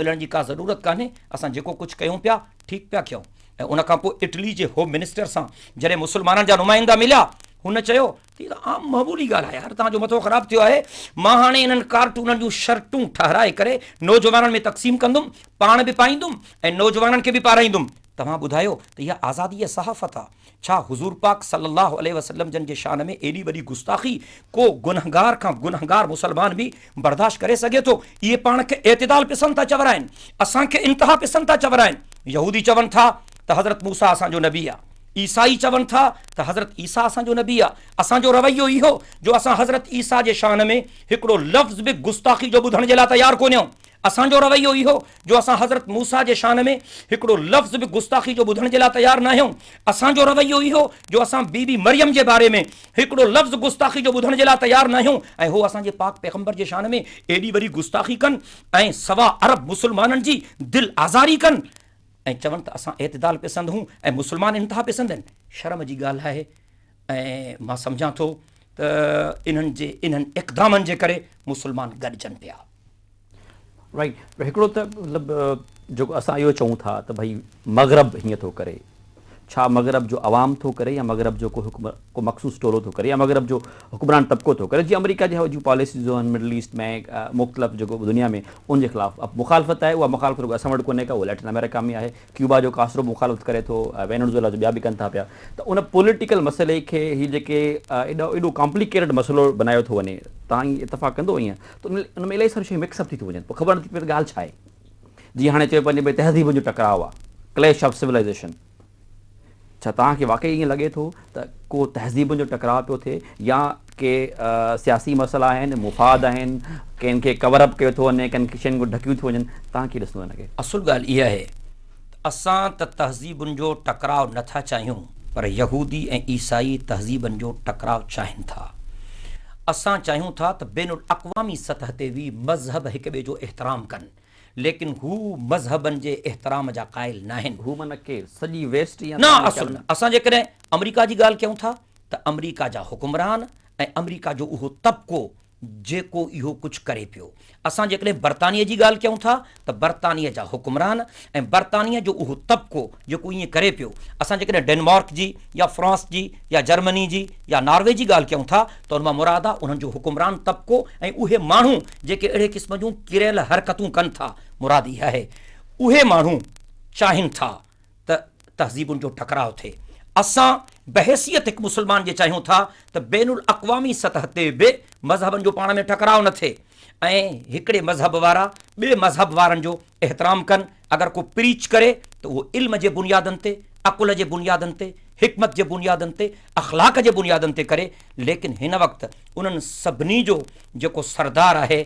ملڻ جي ڪا ضرورت ڪانهي، اسان جيڪو ڪجهه ڪيون پيا ٺيڪ پيا ڪيون. ۽ ان کان پوء اٽلي جي هوم منسٽر سان جڏهن مسلمانن جا نمائندا مليا، هن چيو ته هي ته عام معمولي ڳالهه آهي يار، توهان جو مٿو خراب ٿيو آهي، مان هاڻي انهن ڪارٽونن جون شرٽون ٺهرائي ڪري نوجوانن ۾ تقسيم ڪندم، پاڻ به پائيندم ۽ نوجوانن کي به پارائيندم. توهان ٻڌايو ته اها آزاديء صحافت آ؟ ڇا حضور پاڪ صلي الله عليه وسلم جن جي شان ۾ ايڏي وڏي گستاخي ڪو گنهگار کان گنهگار مسلمان به برداشت ڪري سگهي ٿو؟ اهي پاڻ کي اعتدال پسند ٿا چورائن، اسان کي انتها پسند ٿا چورائن. يهودي چون ٿا ته حضرت موسيٰ اسان جو نبي آ، عيسائي چون ٿا ته حضرت عيسيٰ اسان جو نبي آ. اسان جو رويو اهو جو اسان حضرت عيسيٰ جي شان ۾ هڪڙو لفظ به گستاخي جو ٻڌڻ جي لاء تيار ڪونهيون. اسان جو رويو اهو جو اسان حضرت موسيٰ جي شان ۾ هڪڙو لفظ به گستاخي جو ٻڌڻ جي لاء تيار ناهيون. اسان جو رويو اهو جو اسان بي بي مريم جي باري ۾ هڪڙو لفظ گستاخي جو ٻڌڻ جي لاء تيار ناهيون ۽ هو اسان جي پاڪ پيغمبر جي شان ۾ ايڏي وڏي گستاخي ڪن ۽ سوا ارب مسلمانن جي دل آزاري ڪن ۽ چون ته اسان اعتدال پسند هون ۽ مسلمان انتها پسند آهن. شرم جي ڳالهه آهي ۽ مان سمجهان ٿو ته انهن جي انهن اقدامن جي ڪري مسلمان گڏجن پيا. رائيٽ هڪڙو ته مطلب جيڪو اسان اهو چئون ٿا ته ڀئي مغرب هيئن ٿو ڪري، ڇا مغرب جو عوام ٿو ڪري يا مغرب جو ڪو حڪم ڪو مخصوص ٽولو ٿو ڪري يا مغرب جو حڪمران طبقو ٿو ڪري، جيئن آمريڪا جي جون پاليسيز آهن مڊل ايسٽ ۾ مختلف جيڪو دنيا ۾ ان جي خلاف مخالفت آهي، اها مخالفت رڳو اسان وٽ ڪونهي ڪا، اها ليٽن آمريڪا ۾ آهي، ڪيوبا جو ڪاسترو به مخالفت ڪري ٿو، وينزويلا جو ٻيا به ڪن ٿا پيا ته ان پوليٽيڪل مسئلي کي هي جيڪي ايڏو ايڏو ڪامپليڪيٽڊ مسئلو بنايو ٿو وڃي، توهان اتفاق ڪندو ائين ته ان ۾ الاهي ساريون شيون مڪس اپ ٿي ٿيون وڃن پوء خبر نٿي پوي ته ڳالهه ڇا آهي. جيئن هاڻي چيو پنهنجي ڀئي تهذيبن جو ٽڪراء آهي، ڪليش آف سولائيزيشن، ڇا توهان کي واقعي ائين لڳي ٿو ته ڪو تهذيبن جو ٽڪراء پيو ٿئي يا ڪي سياسي مسئلا آهن، مفاد آهن، ڪن کي ڪور اپ ڪيو ٿو وڃي، ڪن شين کي ڍڪيون ٿيون وڃن، توهان ڪيئن ڏسندو ان کي؟ اصل ڳالهه اها آهي ته اسان ته تهذيبن جو ٽڪراء نٿا چاهيون پر يهودي ۽ عيسائي تهذيبن جو ٽڪراء چاهين ٿا. اسان چاهيون ٿا ته بين الاقوامي سطح تي به مذهب هڪ ٻئي جو احترام ڪن، ليڪن هو مذهبن جي احترام جا قائل ناهن. هو معنيٰ ڪير؟ سڄي ويسٽ يا نه اصل نه. اسان جيڪڏهن آمريڪا جي ڳالهه ڪيون ٿا ته آمريڪا جا حڪمران ۽ آمريڪا جو اهو طبقو جيڪو اهو ڪجهه ڪري پيو. اسان جيڪڏهن برطانيه جي ڳالهه ڪيون ٿا ته برطانيه جا حڪمران ۽ برطانيه جو اهو طبقو جيڪو ائين ڪري پيو. اسان جيڪڏهن ڊينمارڪ جي يا فرانس جي يا جرمني جي يا ناروي جي ڳالهه ڪيون ٿا ته ان مان مراد آهي انهن جو حڪمران طبقو ۽ اهي ماڻهو جيڪي اهڙي قسم جون ڪريل حرڪتون ڪن ٿا. مراد اها آهي اهي ماڻهو چاهين ٿا ته تهذيبن جو ٽڪراء ٿئي. اسان بحيثيت هڪ مسلمان جي چاهيون ٿا ته بين الاقوامي سطح تي به مذهبن جو پاڻ ۾ ٽڪراء نه ٿئي ۽ هڪڙي مذهب وارا ٻئي مذهب وارن جو احترام ڪن. اگر ڪو پريچ ڪري ته اهو علم جي بنيادن تي، عقل جي بنيادن تي، حڪمت جي بنيادن تي، اخلاق جي بنيادن تي ڪري، ليڪن هن وقت انهن سڀني جو جيڪو سردار آهي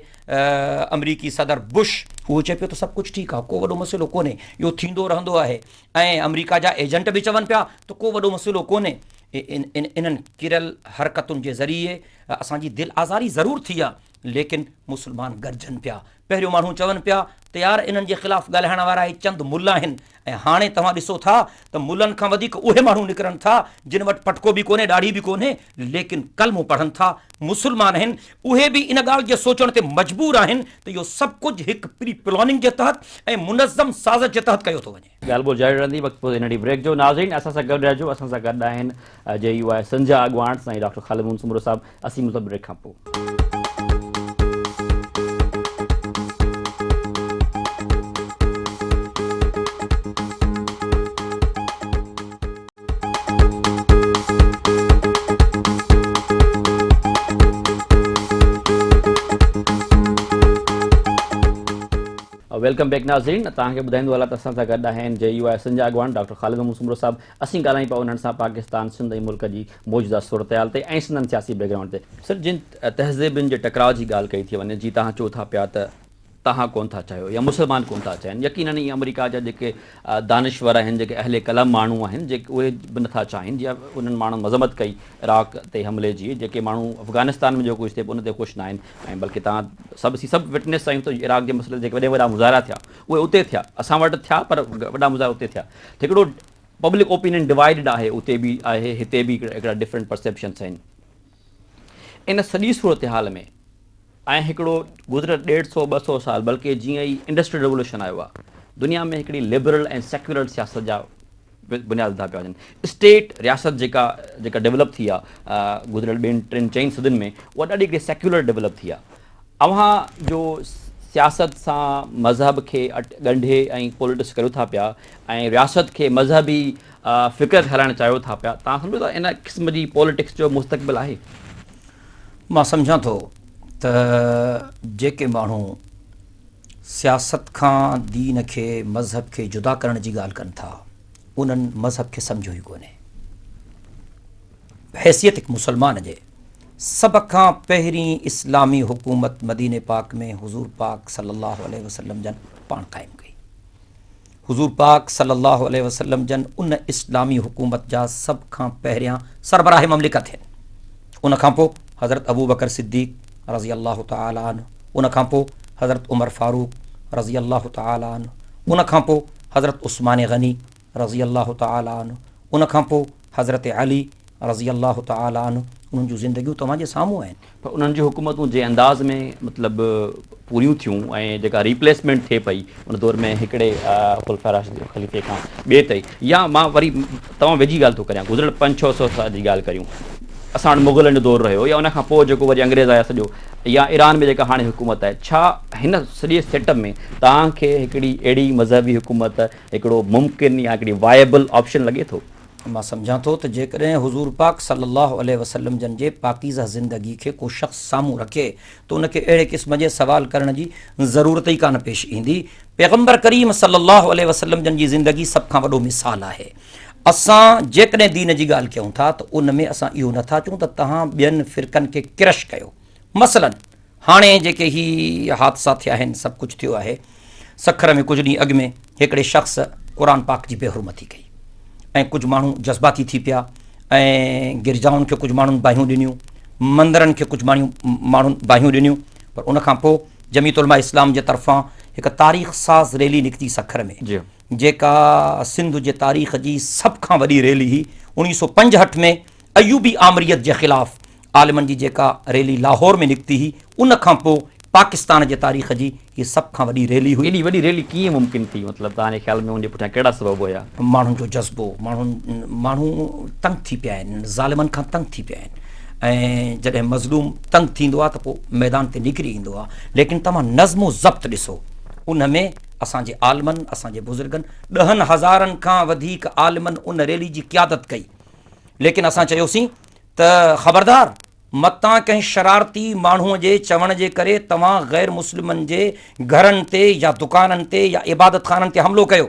آمريڪي صدر بش، اهو چئي پيو ته سڀ ڪجهه ٺيڪ آهي، ڪو وڏو مسئلو ڪونهي، اهو ٿيندو رهندو آهي ۽ آمريڪا جا ايجنٽ به چون پيا ته ڪو وڏو مسئلو ڪونهي. انهن ڪريل حرڪتن جي ذريعي اسان جي دل آزاري ضرور ٿي آهي، ليڪن مسلمان گڏجن پيا. پهريون ماڻهو چون پيا ته يار انهن جي خلاف ڳالهائڻ وارا هي چند ملا آهن ۽ هاڻي توهان ڏسو ٿا ته ملن کان وڌيڪ اهي ماڻهو نڪرن ٿا جن وٽ پٽڪو به ڪونهي ڏاڙهي به ڪونهي ليڪن ڪلمو پڙهن ٿا مسلمان آهن اهي به ان ڳالهه جي سوچڻ تي مجبور آهن ته اهو سڀ ڪجهه هڪ پري پلاننگ جي تحت ۽ منظم سازش جي تحت ڪيو ٿو وڃي. ڳالهه ٻولهه جاري رهندي وقت پوء ننڍي بريڪ جو ناظرين اسان سان گڏ رهجو اسان سان گڏ آهن جي يو آء سنڌ جا اڳواڻ سائين ڊاڪٽر خالد محمد سومرو صاحب اسين ملون ٿا بريڪ کان پوء. Welcome back ناظرين توهان کي ٻڌائيندو هلان ته اسان سان گڏ آهن جي يو آء سنڌ جا اڳواڻ ڊاڪٽر خالد محمود سومرو صاحب اسين ڳالهايون پيا انهن سان پاڪستان سنڌ ۽ ملڪ جي موجوده صورتحال تي ۽ سندن سياسي بيڪ گرائونڊ تي. سر جن تهذيبن جي ٽڪراء جي ڳالهه ڪئي ٿي وڃي جي توهان چئو ٿا پيا ته توهان ڪونه ٿا چاهيو يا مسلمان ڪونه ٿا چاهين يقينن ئي آمريڪا جا جيڪي دانشور آهن جيڪي اهل قلم ماڻهو آهن جيڪي اهي به نٿا چاهين جيئن انهن ماڻهن مذمت ڪئي عراق تي حملي جي جيڪي ماڻهو افغانستان ۾ جيڪو ڪجهه ٿئي پيو ان تي خوش ناهن ۽ بلڪه توهان سڀ اسين سڀ وٽنيس آهيون ته عراق جي مسئلي تي جيڪي وڏا وڏا مظاهرا ٿيا اهي اتي ٿيا اسان وٽ ٿيا پر وڏا مظاهرا اتي ٿيا ته هڪڙو پبلڪ اوپينين ڊوائيڊڊ آهي اتي به آهي هتي به هڪڙا ڊفرنٽ پرسيپشنس آهن ان سڄي صورتحال ۾ ۽ هڪڙو گذريل ڏيڍ سو ٻه سو سال بلڪه جيئن ئي انڊسٽريل ريولوشن آيو آهي دنيا ۾ هڪڙي لبرل ۽ سيڪيولر سياست جا بنياد وڌا پيا وڃن اسٽيٽ رياست جيڪا جيڪا ڊيولپ ٿي آهي گذريل ٻن ٽن چئن صدين ۾ اها ڏاڍي هڪڙي سيڪيولر ڊيولپ ٿي آهي اوهان جو سياست سان مذهب کي ڳنڍي ۽ پوليٽڪس ڪريو ٿا پيا ۽ رياست کي مذهبي فڪر تي هلائڻ چاهيو ٿا پيا توهان سمجهو ٿا ان قسم جي پوليٽڪس جو مستقبل آهي؟ مان سمجهان ٿو ته جيڪي ماڻهو سياست کان دين کي مذهب کي جدا ڪرڻ جي ڳالهه ڪن ٿا انهن مذهب کي سمجهيو ئي ڪونهي. بحيثيت هڪ مسلمان جي سڀ کان پهرين اسلامي حڪومت مديني پاڪ ۾ حضور پاڪ صلي الله عليه وسلم جن پاڻ قائم ڪئي. حضور پاڪ صلي الله عليه وسلم جن ان اسلامي حڪومت جا سڀ کان پهريان سربراهه مملڪت هين. ان کان پوء حضرت ابوبڪر صديق رضي الله تعالٰي عنه، ان کان پوء حضرت عمر فاروق رضي الله تعالٰي عنه، ان کان پوء حضرت عثمان غني رضي الله تعالٰي عنه، ان کان پوء حضرت علي رضي الله تعالٰي عنه انهن جون زندگيون توهان جي سامهون آهن. پر انهن جون حڪومتون جنهن انداز ۾ مطلب پوريون ٿيون ۽ جيڪا ريپليسمينٽ ٿئي پئي ان دور ۾ هڪڙي خلفاء راشد خليفي کان ٻئي تائين يا مان وري تمام ويجهي ڳالهه ٿو ڪريان گذريل پنج ڇهه سو سال جي ڳالهه ڪريون اسان وٽ مغلن جو دور رهيو يا ان کان پوء جيڪو وري انگريز آيا سڄو يا ايران ۾ جيڪا هاڻي حڪومت آهي ڇا هن سڄي سيٽ اپ ۾ توهان کي هڪڙي اهڙي مذهبي حڪومت هڪڙو ممڪن يا هڪڙي وائبل آپشن لڳي ٿو؟ مان سمجهان ٿو ته جيڪڏهن حضور پاڪ صلّي اللّٰه عليه وسلّم جن جي پاڪيزه زندگي کي ڪو شخص سامهون رکي ته ان کي اهڙي قسم جي سوال ڪرڻ جي ضرورت ئي ڪانه پيش ايندي. پيغمبر ڪريم صلّي اللّٰه عليه وسلّم جن جي زندگي سڀ کان وڏو مثال آهي. اسان جيڪڏهن دين جي ڳالهه ڪيون ٿا ته ان ۾ اسان اهو نٿا چئون ته توهان ٻين فرقن کي ڪرش ڪيو. مثلاً هاڻي جيڪي هي حادثا ٿيا آهن سڀ ڪجهه ٿيو آهي سکر ۾ ڪجهه ڏينهن اڳ ۾ هڪڙي شخص قرآن پاڪ جي بي حرمتي ڪئي ۽ ڪجهه ماڻهو جذباتي ٿي پيا ۽ گرجائن کي ڪجهه ماڻهن باهيون ڏنيون مندرن کي ڪجهه ماڻهيون ماڻهن باهيون ڏنيون پر ان کان پوء جمعيت علماء اسلام جي طرفان هڪ تاريخ ساز ريلي نڪتي سکر ۾ جي. جيڪا سنڌ جي تاريخ جي سڀ کان وڏي ريلي هئي. 1965 ۾ ايوبي آمريت جي خلاف عالمن جي جيڪا ريلي لاهور ۾ نڪتي هئي ان کان پوء پاڪستان جي تاريخ جي هيء سڀ کان وڏي ريلي هئي. ايڏي وڏي ريلي ڪيئن ممڪن ٿي؟ مطلب توهان جي خيال ۾ ان جي پٺيان ڪهڙا سبب هيا؟ ماڻهن جو جذبو، ماڻهن ماڻهو تنگ ٿي پيا آهن، ظالمن کان تنگ ٿي پيا آهن ۽ جڏهن مظلوم تنگ ٿيندو آهي ته پوء ميدان تي نڪري ايندو آهي ليڪن توهان نظم و ضبط ڏسو ان ۾ اسان جي عالمن، اسان جي بزرگن، ڏهن هزارن کان وڌيڪ عالمن ان ريلي جي قيادت ڪئي ليڪن اسان چيوسين ته خبردار! متان ڪنهن شرارتي ماڻهوء جي چوڻ جي ڪري توهان غير مسلمن جي گهرن تي يا دڪانن تي يا عبادت خانن تي حملو ڪيو،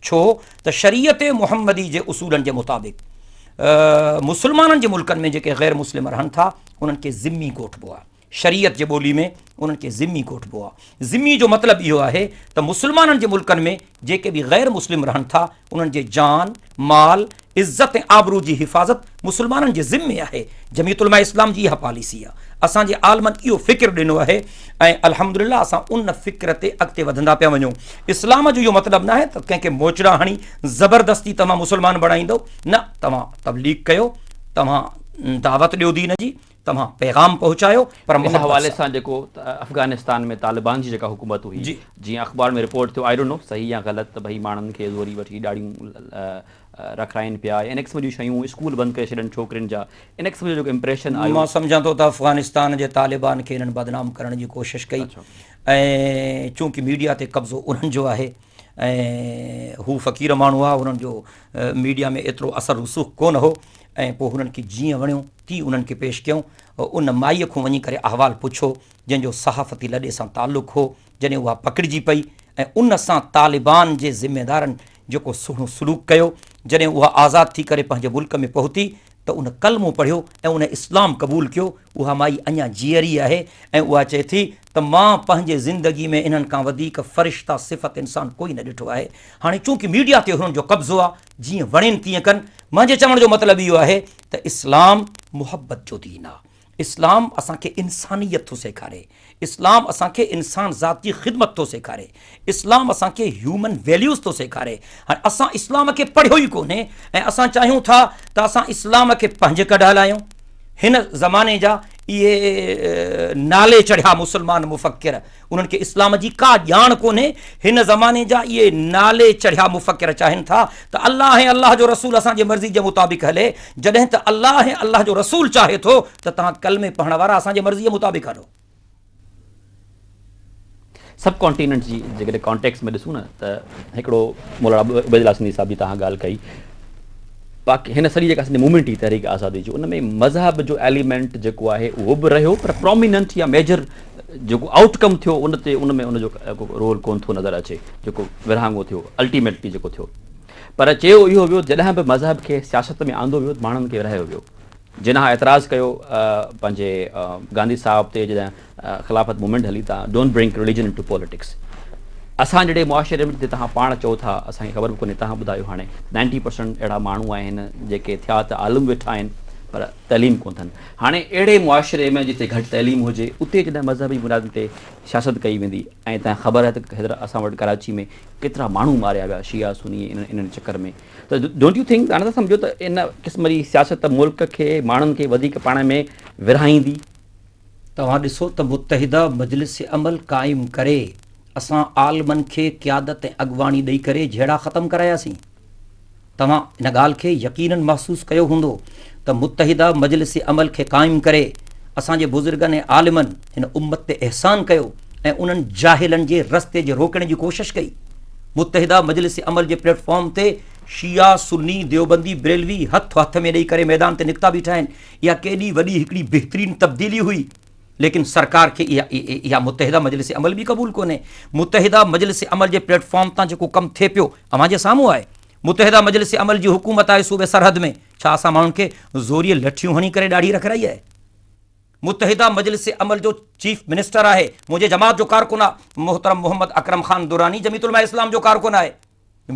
ڇو ته شريعت محمدي جي اصولن جي مطابق مسلمانن جي ملڪن ۾ جيڪي غير مسلم رهن ٿا انهن کي ذمي ڪوٺبو آهي. شريعت جي ٻولي ۾ انهن کي ذمي ڪوٺبو آهي. ذمي جو مطلب اهو آهي ته مسلمانن جي ملڪن ۾ جيڪي به غير مسلم رهن ٿا انهن جي جان، مال، عزت ۽ آبرو جي حفاظت مسلمانن جي ذمي آهي. جمعيت علماء اسلام جي اها پاليسي آهي. اسان جي عالمن اهو فڪر ڏنو آهي ۽ الحمدلله اسان ان فڪر تي اڳتي وڌندا پيا وڃون. اسلام جو اهو مطلب ناهي ته ڪنهن کي موچڙا هڻي زبردستي توهان مسلمان بڻائيندؤ، نه توهان تبليغ ڪيو، توهان دعوت ڏيو دين جي، توهان پيغام پهچايو پر ان محبت حوالي سان. سان جيڪو افغانستان ۾ طالبان جي جيڪا حڪومت هئي جي. جيئن اخبار ۾ رپورٽ ٿيو I don't know صحيح يا غلط ته ڀئي ماڻهن کي زوري وٺي ڏاڙهيون رکرائين پيا ان قسم جون شيون اسڪول بند ڪري ڇڏن ڇوڪرين جا ان قسم جو جيڪو امپريشن آيو. مان سمجهان ٿو ته افغانستان جي طالبان کي انهن بدنام ڪرڻ جي ڪوشش ڪئي ۽ چونڪه ميڊيا تي قبضو انهن جو آهي ۽ هو فقير ماڻهو هئا انهن جو ميڊيا ۾ ايترو اثر رسوخ ڪونه هو ۽ پوء هنن کي جيئن وڻيو تيئن انهن کي پيش ڪيائون. ان مائيء کان وڃي ڪري احوال پڇيو، جنهن جو صحافتي لڏي سان تعلق هو. جڏهن اها پڪڙجي پئي ۽ ان سان طالبان جي ذميدارن جيڪو سهڻو سلوڪ ڪيو، جڏهن اها آزاد ٿي ڪري پنهنجي ملڪ ۾ پهتي ته ان ڪلمو پڙهيو ۽ ان اسلام قبول ڪيو. اها مائي اڃا جيئري آهي ۽ اها چئي ٿي ته مان پنهنجي زندگي ۾ انهن کان وڌيڪ فرشته صفت انسان ڪوئي نه ڏٺو آهي. هاڻي چونڪه ميڊيا تي هنن جو قبضو آهي، جيئن وڻين تيئن ڪن. منهنجي چوڻ جو مطلب اهو آهي ته اسلام محبت جو دين آ. اسلام اسان کي انسانيت ٿو سيکاري. اسلام اسان کي انسان ذات جي خدمت ٿو سيکاري. اسلام اسان کي هيومن ويليوز ٿو سيکاري. هاڻي اسان اسلام کي پڙهيو ئي ڪونهي ۽ اسان چاهيون ٿا ته اسان اسلام کي پنهنجي ڪڍ هلايون. هن زماني جا اهي نالي چڙهيا مسلمان مفڪر انهن کي اسلام جي ڪا ڄاڻ ڪونهي، هن زماني جا اهي نالي چڙهيا مفڪر چاهين ٿا ته الله ۽ الله جو رسول اسان جي مرضي جي مطابق هلي، جڏهن ته الله ۽ الله جو رسول چاهي ٿو ته توهان ڪلمي پڙهڻ وارا اسان جي مرضي جي مطابق هلو. سب ڪانٽيننٽ جي جيڪڏهن ڪانٽيڪس ۾ ڏسون نه ته هڪڙو مولانا عبيدالله سنڌي صاحب جي توهان ڳالهه ڪئي پاڪ هن سڄي جيڪا اسان جي موومينٽ هئي تحريڪ آزادي جي ان ۾ مذهب جو ايليمينٽ جيڪو آهي اهو به رهيو پر پروميننٽ يا ميجر جيڪو آئوٽ ڪم ٿيو ان تي ان ۾ ان جو ڪو رول ڪون ٿو نظر اچي جيڪو ورهاڱو ٿيو الٽيميٽلي جيڪو ٿيو پر چيو اهو ويو جڏهن به مذهب کي سياست ۾ آندو ويو ماڻهن کي ورهايو ويو جناح اعتراض ڪيو پنهنجي گانڌي صاحب تي جڏهن خلافت موومينٽ هلي ته don't bring religion into politics اسان جهڙي معاشري ۾ جتي توهان پاڻ چئو ٿا اسان کي خبر به ڪونهي توهان ٻڌايو هاڻي نائنٽي پرسنٽ اهڙا ماڻهو آهن جيڪي ٿيا ته عالم ويٺا آهن پر تعليم ڪونه اٿن. هاڻي اهڙي معاشري ۾ جتي گهٽ تعليم هجي اتي جڏهن مذهبي بنيادن تي سياست ڪئي ويندي ۽ تنهن خبر آهي ته هيدر اسان وٽ ڪراچي ۾ ڪيترا ماڻهو ماريا ويا شيعا سني انهن چڪر ۾ ته don't you think توهان نٿا سمجهو ته ان قسم جي سياست ملڪ کي ماڻهن کي وڌيڪ پاڻ ۾ ورهائيندي. توهان ڏسو ته متحده مجلس عمل قائم ڪري اسان عالمن کي قيادت ۽ اڳواڻي ڏئي ڪري جهيڙا ختم ڪراياسين. توهان ان ڳالهه کي يقيناً محسوس ڪيو هوندو ته متحده مجلس عمل کي قائم ڪري اسان جي بزرگن ۽ عالمن هن امت تي احسان ڪيو ۽ انهن جاهلن جي رستي جي روڪڻ جي ڪوشش ڪئي. متحده مجلس عمل جي پليٽ فارم تي شيعا، سني، ديوبندي، بريلوي هٿ هٿ ۾ ڏئي ڪري ميدان تي نڪتا بيٺا آهن. اها ڪيڏي وڏي هڪڙي بهترين تبديلي هئي. ليڪن سرڪار کي اها اها متحده مجلس عمل به قبول ڪونهي. متحده مجلس عمل جي پليٽ فارم تان جيڪو ڪم ٿئي پيو اوهان جي سامهون آهي. متحده مجلس عمل جي حڪومت آهي صوبي سرحد ۾ ڇا اسان ماڻهن کي زوريء لٺيون هڻي ڪري ڏاڙهي رکرائي آهي؟ متحده مجلس عمل جو چيف منسٽر آهي منهنجي جماعت جو ڪارڪن آهي محترم محمد اڪرم خان دراني جميعت علماء اسلام جو ڪارڪن آهي.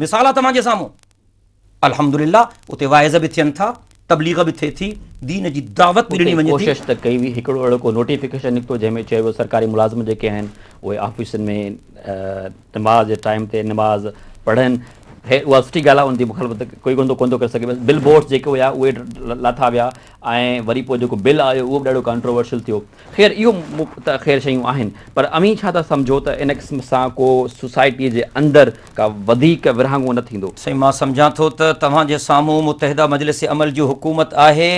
مثال آهي توهان جي سامهون. الحمدلله اتي واعظ به ٿين ٿا، تبليغ به ٿئي ٿي، دين جي دعوت به ڏني وڃي ٿي. ڪوشش ته ڪئي وئي، هڪڙو اهڙو ڪو نوٽيفڪيشن نڪتو جنهن ۾ چيو ويو سرڪاري ملازم جيڪي آهن اهي آفيسن ۾ نماز جي ٽائيم تي نماز پڙهن. خير اها سٺي ڳالهه آهي ان جي مخالفت ڪوئي ڪونه ٿو ڪري سگهي. بس بل بورڊز جيڪي هيا اهي لاٿا ويا ۽ وري پوء جيڪو بل آيو اهو به ڏاڍو ڪانٽروورشل ٿيو. خير اهو ته خير شيون آهن پر اوهين ڇا ٿا سمجهو ته ان قسم سان ڪو سوسائٽي جي اندر ڪا وڌيڪ ورهاڱو نه ٿيندو؟ سائين مان سمجهان ٿو ته توهان جي سامهون متحده مجلس عمل جي حڪومت آهي،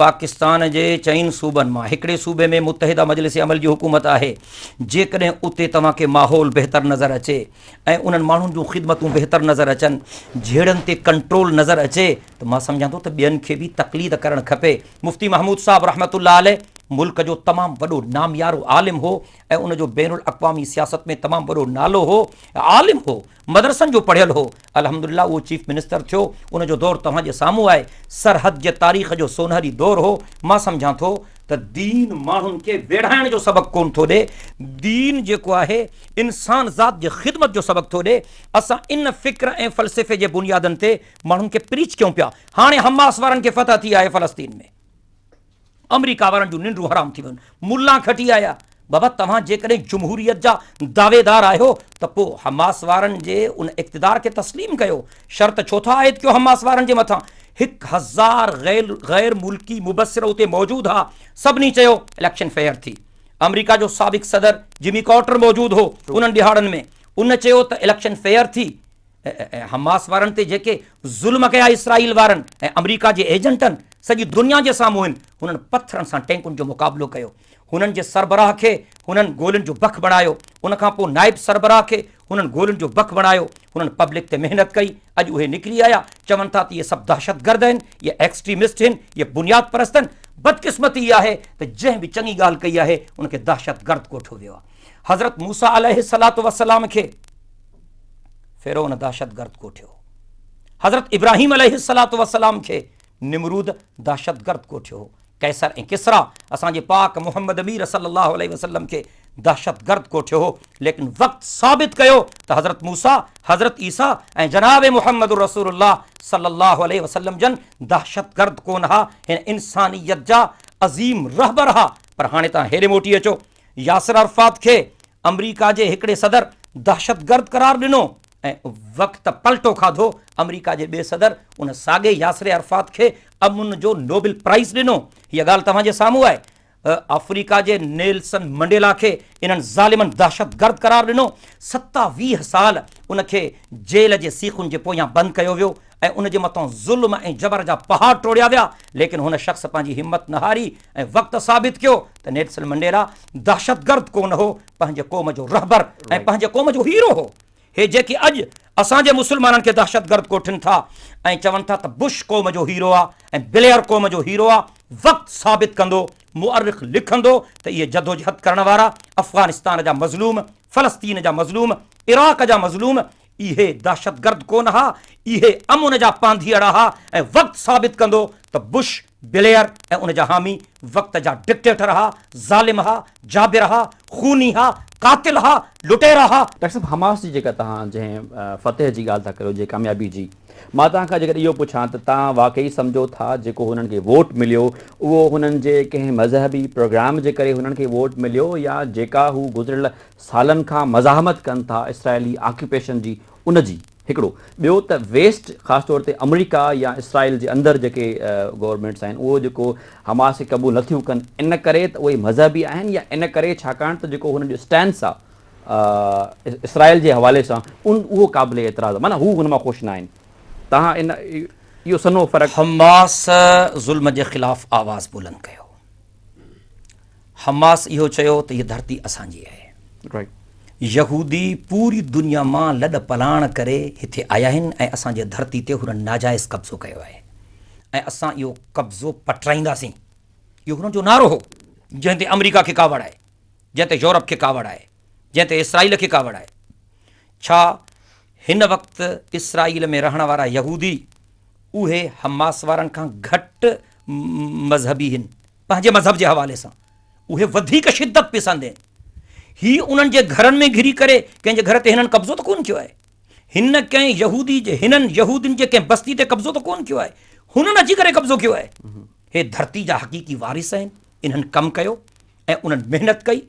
پاڪستان جي چئن صوبن مان هڪڙي صوبي ۾ متحده مجلس عمل جي حڪومت آهي، جيڪڏهن اتي توهان کي ماحول بهتر نظر اچي ۽ انهن ماڻهن جون خدمتون بهتر نظر اچن، جهيڙن تي ڪنٽرول نظر اچي ته مان سمجهان ٿو ته ٻين کي به تقليد ڪرڻ کپي. مفتي محمود صاحب رحمة الله عليه ملڪ جو تمام وڏو ناميارو عالم هو ۽ ان جو بين الاقوامي سياست ۾ تمام وڏو نالو هو، عالم هو، مدرسن جو پڙهيل هو، الحمدلله اهو چيف منسٽر ٿيو، ان جو دور توهان جي سامهون آهي، سرحد جي تاريخ جو سونهري دور هو، مان سمجهان ٿو ته دين ماڻهن کي ويڙهائڻ جو سبق ڪونه ٿو ڏي، دين جيڪو آهي انسان ذات جي خدمت جو سبق ٿو ڏي، اسان ان فڪر ۽ فلسفي جي بنيادن تي ماڻهن کي پريچ ڪيون پيا، هاڻي حماس وارن کي فتح ٿي آهي فلسطين ۾، آمريڪا وارن جون ننڊون حرام ٿي ويون، ملان کٽي آيا، بابا توهان جيڪڏهن جمهوريت جا دعويدار آهيو ته پوء حماس وارن جي ان اقتدار کي تسليم ڪيو، شرط ڇو ٿا عائد ڪيو حماس وارن جي مٿان، 1000 غير ملڪي مبصر اتي موجود ها، سڀني چيو اليڪشن فيئر ٿي، آمريڪا جو سابق صدر جمي ڪارٽر موجود هو انهن ڏهاڙن ۾ ان چيو ته اليڪشن فيئر ٿي، ۽ حماس وارن تي جيڪي ظلم ڪيا اسرائيل وارن ۽ آمريڪا جي ايجنٽن سڄي دنيا جي سامهون آهن، هنن پٿرن سان ٽينڪن جو مقابلو ڪيو، هنن جي سربراهه کي هنن گولين جو بک بڻايو، ان کان پوء نائب سربراهه کي هنن گولين جو بک بڻايو، هنن پبلڪ تي محنت ڪئي، اڄ اهي نڪري آيا چون ٿا ته اهي سڀ دهشتگرد آهن، اهي ايڪسٽريمسٽ آهن، اهي بنياد پرست آهن، بدقسمتي اها آهي ته جنهن به چڱي ڳالهه ڪئي آهي ان کي دهشتگرد ڪوٺيو ويو آهي. حضرت موسيٰ عليه الصلوة والسلام کي فرعون دهشتگرد ڪوٺيو. حضرت ابراهيم عليه الصلوة والسلام کي نمرود دهشتگرد ڪوٺيو هو. قيصر ۽ ڪسريٰ اسان جي پاڪ محمد مير صلي الله عليه وسلم کي دهشتگرد ڪوٺيو هو، ليڪن وقت ثابت ڪيو ته حضرت موسيٰ، حضرت عيسيٰ ۽ جناب محمد رسول الله صلي الله عليه وسلم جن دهشتگرد ڪونه ها، هن انسانيت جا عظيم رهبر ها. پر هاڻي توهان هيڏي موٽي اچو، ياسر عرفات کي آمريڪا جي هڪڙي صدر دهشتگرد قرار ڏنو ۽ وقت پلٽو کاڌو، آمريڪا جي ٻئي صدر ان ساڳئي ياسر عرفات کي امن جو نوبل پرائز ڏنو. هيء ڳالهه توهان جي سامهون آهي. آفريڪا جي نيلسن منڊيلا کي انهن ظالمن دهشتگرد قرار ڏنو. 27 سال ان کي جيل جي سيخن جي پويان بند ڪيو ويو ۽ ان جي مٿان ظلم ۽ جبر جا پهاڙ ٽوڙيا ويا، ليڪن هن شخص پنهنجي همت نه هاري ۽ وقت ثابت ڪيو ته نيلسن منڊيلا دهشتگرد ڪو نه هو، پنهنجي قوم جو رهبر ۽ پنهنجي قوم جو هيرو هو. هي جيڪي اڄ اسان جي مسلمانن کي دهشتگرد ڪوٺين ٿا ۽ چون ٿا ته بش قوم جو هيرو آ ۽ بليئر قوم جو هيرو آ، وقت ثابت ڪندو، مؤرخ لکندو ته اهي جدوجهد ڪرڻ وارا، افغانستان جا مظلوم، فلسطين جا مظلوم، عراق جا مظلوم، اهي دهشتگرد ڪونه ها، اهي امن جا پانڌيئڙا ها ۽ وقت ثابت ڪندو ته بش، بليئر ۽ ان جا حامي وقت جا ڊڪٽيٽر ها، ظالم ها، جابر ها، خوني ها، قاتل ها، لٽيرا ها. ڊاڪٽر صاحب حماس جي جيڪا توهان جنهن فتح جي ڳالهه ٿا ڪريو جنهن ڪاميابي جي مان توهان کان جيڪڏهن اهو پڇان ته توهان واقعي سمجهو ٿا جيڪو هنن کي ووٽ مليو اهو هنن جي ڪنهن مذهبي پروگرام جي ڪري هنن کي ووٽ مليو يا جيڪا هو گذريل سالن کان مزاحمت ڪن ٿا اسرائيلي آڪيوپيشن جي ان جي هڪڙو ٻيو ته ويسٽ خاص طور تي آمريڪا يا اسرائيل جي اندر جيڪي گورنمينٽس آهن اهو جيڪو حماس کي قبول نٿيون ڪن ان ڪري ته اهي مذهبي آهن يا ان ڪري ڇاڪاڻ ته جيڪو هنن جو اسٽينس آهي اسرائيل جي حوالي سان ان اهو قابل اعتراض آهي معنيٰ هو هن مان خوش نه آهن تهان ان اهو سنهو فرق. حماس ظلم جي خلاف آواز بلند ڪيو. حماس اهو چيو ته هيء ڌرتي اسان جي آهي. يهودي پوري دنيا مان لڏ پلاڻ ڪري هتي آيا آهن ۽ اسان جي ڌرتي تي هنن ناجائز قبضو ڪيو آهي ۽ اسان اهو قبضو پٽرائينداسين. اهو هنن جو نعرو هو، جنهن تي آمريڪا کي ڪاوڙ آهي، جنهن تي يورپ کي ڪاوڙ آهي، جنهن تي اسرائيل کي ڪاوڙ آهي. ڇا هن وقت اسرائيل ۾ رهڻ وارا يهودي اهي حماس وارن کان گهٽ مذهبي هن؟ پنهنجي مذهب جي حوالي سان اهي وڌيڪ شدت پسند آهن. هي انهن جي گهرن ۾ گهري ڪري ڪنهن جي گهر تي هنن قبضو ته ڪونه ڪيو آهي. هن ڪنهن يهودي جي هنن يهودين جي ڪنهن بستي تي قبضو ته ڪونه ڪيو آهي. هنن اچي ڪري قبضو ڪيو آهي. هي ڌرتي جا حقيقي وارث آهن، انهن ڪم ڪيو ۽ انهن محنت ڪئي،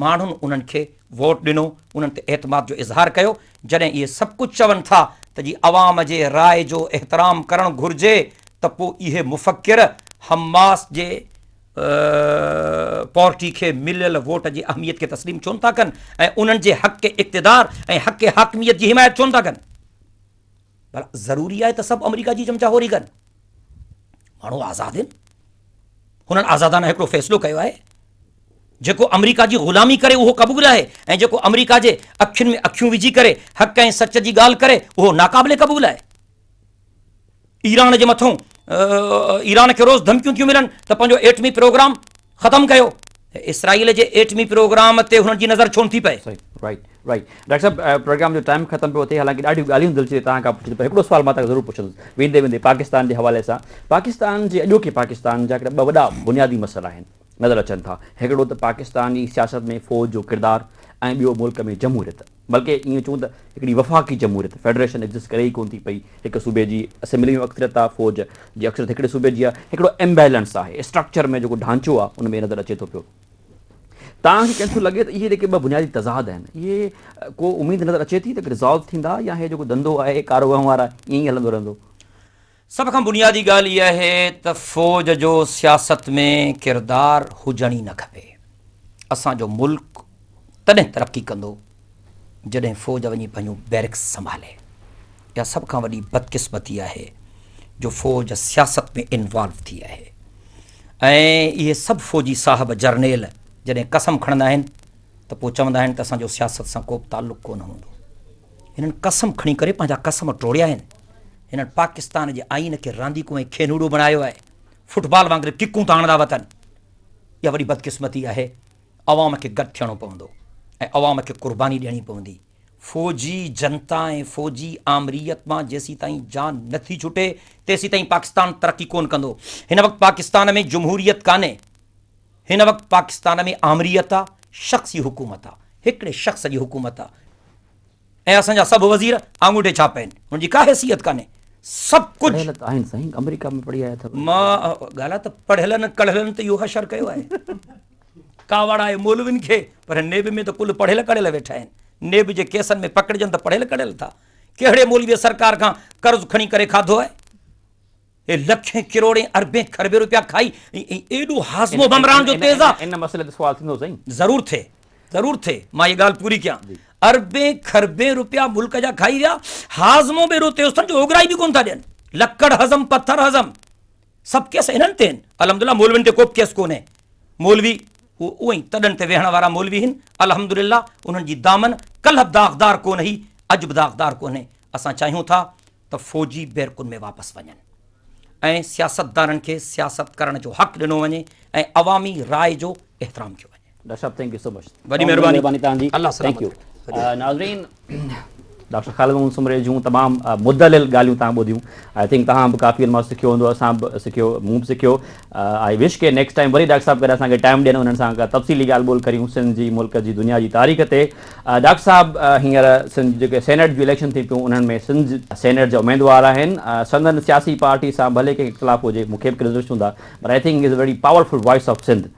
ماڻهن انهن کي ووٽ ڏنو، انهن تي اعتماد جو اظهار ڪيو، جڏهن اهي سڀ ڪجهه چون ٿا ته جي عوام جي راء جو احترام ڪرڻ گهرجي ته پوء اهي مفڪر حماس جي پارٽي کي مليل ووٽ جي اهميت کي تسليم ڇو نٿا ڪن ۽ انهن جي حق اقتدار ۽ حق حاڪميت جي حمايت ڇو نٿا ڪن؟ ڀلا ضروري آهي ته سڀ آمريڪا جي چمچا خوري ڪن؟ ماڻهو آزاد آهن، هنن آزادانه هڪڙو فيصلو ڪيو آهي، جيڪو آمريڪا جي غلامي ڪري اهو قبول آهي ۽ جيڪو آمريڪا جي اکين ۾ اکيون وجهي ڪري حق ۽ سچ جي ڳالهه ڪري اهو ناقابل قبول آهي. ايران جي مٿون ايران کي روز ڌمڪيون ٿيون ملن ته پنهنجو ايٽمي پروگرام ختم ڪيو. اسرائيل جي ايٽمي پروگرام تي هنن جي نظر ڇو نٿي پئي؟ صحيح رائيٽ رائيٽ ڊاڪٽر صاحب پروگرام جو ٽائيم ختم پيو ٿئي حالانڪه ڏاڍيون ڳالهيون دل چئي توهان کان پڇي پر هڪڙو سوال مان توهان کان ضرور پڇندس ويندي ويندي پاڪستان جي حوالي سان پاڪستان جي اڄوڪي پاڪستان جا هڪڙا ٻه وڏا بنيادي مسئلا آهن نظر اچن ٿا هڪڙو ته پاڪستان جي سياست ۾ فوج جو ڪردار ۽ ٻيو ملڪ ۾ جمهوريت بلڪه ائين چئون ته هڪڙي وفاقي جمهوريت، Federation، exist ڪري ئي ڪونه ٿي پئي، هڪ صوبي جي اسيمبلي ۾ اڪثريت آهي، فوج جي اڪثريت هڪڙي صوبي جي آهي، هڪڙو امبيلنس آهي، اسٽرڪچر ۾ جيڪو ڍانچو آهي ان ۾ نظر اچي ٿو پيو. توهان کي ڪئين ٿو لڳي ته اهي جيڪي ٻه بنيادي تضاد آهن اهي ڪو اميد نظر اچي ٿي ته ريزالو ٿيندا يا هي جيڪو ڌنڌو آهي ڪارو وهنوار آهي ائين ئي هلندو رهندو؟ سڀ کان بنيادي ڳالهه اها آهي ته فوج جو سياست ۾ ڪردار هجڻ ئي نه کپي. اسان جو ملڪ تڏهن ترقي ڪندو جڏهن فوج وڃي پنهنجون بيرڪس سنڀالي. اها سڀ کان وڏي بدقسمتي آهي جو فوج سياست ۾ انوالو ٿي آهي ۽ اهي سڀ فوجي صاحب جرنيل جڏهن قسم کڻندا آهن ته پوء چوندا آهن ته اسان جو سياست سان ڪو به تعلق ڪونه هوندو. هنن قسم کڻي ڪري پنهنجا قسم ٽوڙيا آهن. هنن پاڪستان جي آئين کي رانديڪو ۽ کينوڙو بڻايو آهي. فٽبال وانگر ڪڪون ٿا هڻندا وتن. اها وڏي بدقسمتي آهي. عوام کي گڏ ٿيڻو پوندو ۽ عوام کي قرباني ڏيڻي پوندي. فوجي جنتا ۽ فوجي آمريت مان جيسيتائين جان نه ٿي ڇٽي تيسيتائين پاڪستان ترقي ڪونه ڪندو. هن وقت پاڪستان ۾ جمهوريت ڪانهي. هن وقت پاڪستان ۾ آمريت آ، شخصي حڪومت آ، هڪڙي شخص جي حڪومت آ ۽ اسان جا سڀ وزير آڱوٺي ڇاپ آهن، انهن جي ڪا حيثيت ڪانهي، سڀ ڪجهه. پڙهيل ته آهن سائين، آمريڪا ۾ پڙهي آيا اٿو. مان ڳالهه ته پڙهيلن ڪڙهيلن ته اهو حشر ڪيو آهي. ڪاوڙ آهي مولوين کي پر نيب ۾ ته ڪل پڙهيل ڪڙهيل ويٺا آهن. نيب جي ڪيسن ۾ پڪڙجن ته پڙهيل ڪڙهيل ٿا. ڪهڙي مولويء سرڪار کان قرض کڻي ڪري کاڌو آهي؟ اي لکين ڪروڙين اربين کربين روپيا کائي ايڏو هاضمو بمران جو تيز آ. ان مسئلي تي سوال ٿيندو سائين. ضرور ٿئي ضرور ٿئي مان هي ڳالهه پوري ڪيان اربين کربين روپيا ملڪ جا کائي ويا هاضمو به ايڏو تيز اٿن جو اوڳرائي به ڪونه ٿا ڏين لڪڙ هضم پٿر هضم سڀ ڪيس انهن تي آهن الحمدلله مولوين تي ڪو به ڪيس ڪونهي مولوي هو اهي ئي تڏن تي ويهڻ وارا مولوي هن الحمدلله انهن جي دامن ڪلهه به داغدار ڪونه هئي اڄ به داغدار ڪونهي اسان چاهيون ٿا ته فوجي بيرڪن ۾ واپس وڃن ۽ سياستدانن کي سياست ڪرڻ جو حق ڏنو وڃي ۽ عوامي راء جو احترام ڪيو وڃي. ڊاڪٽر صاحب thank you سو مچ. وڏي مهرباني توهان جي. الله سلامت thank you. ناظرين ڊاڪٽر خالد محمد سومري جون تمام مدلل ڳالهيون توهان ٻڌيون I think توهان به ڪافي ان مان سکيو هوندو اسان به سکيو مون به سکيو آئي وش ڪي نيڪسٽ ٽائيم وري ڊاڪٽر صاحب ڪڏهن اسان کي ٽائيم ڏين انهن سان ڪا تفصيلي ڳالهه ٻولهه ڪريون سنڌ جي ملڪ جي دنيا جي تاريخ تي ڊاڪٽر صاحب هينئر سنڌ جيڪي سينيٽ جون اليڪشن ٿي پيون انهن ۾ سنڌ سينيٽ جا اميدوار آهن سندن سياسي پارٽي سان ڀلي ڪنهن اختلاف هجي مون کي به ڪريڊٽ هوندا but I think is very powerful voice of Sindh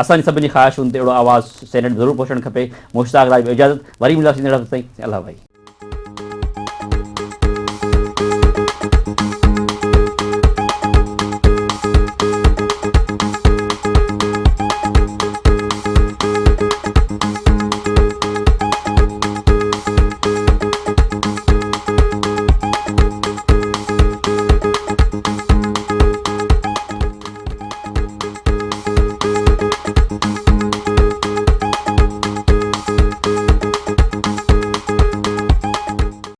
اسان جي سڀني جي خواهش هوندي ته اهڙو آواز سينيٽ ۾ ضرور پهچڻ کپي مشتاق راڄ اجازت وري ملنداسين نيٺ هفتي تائين الله ڀائي.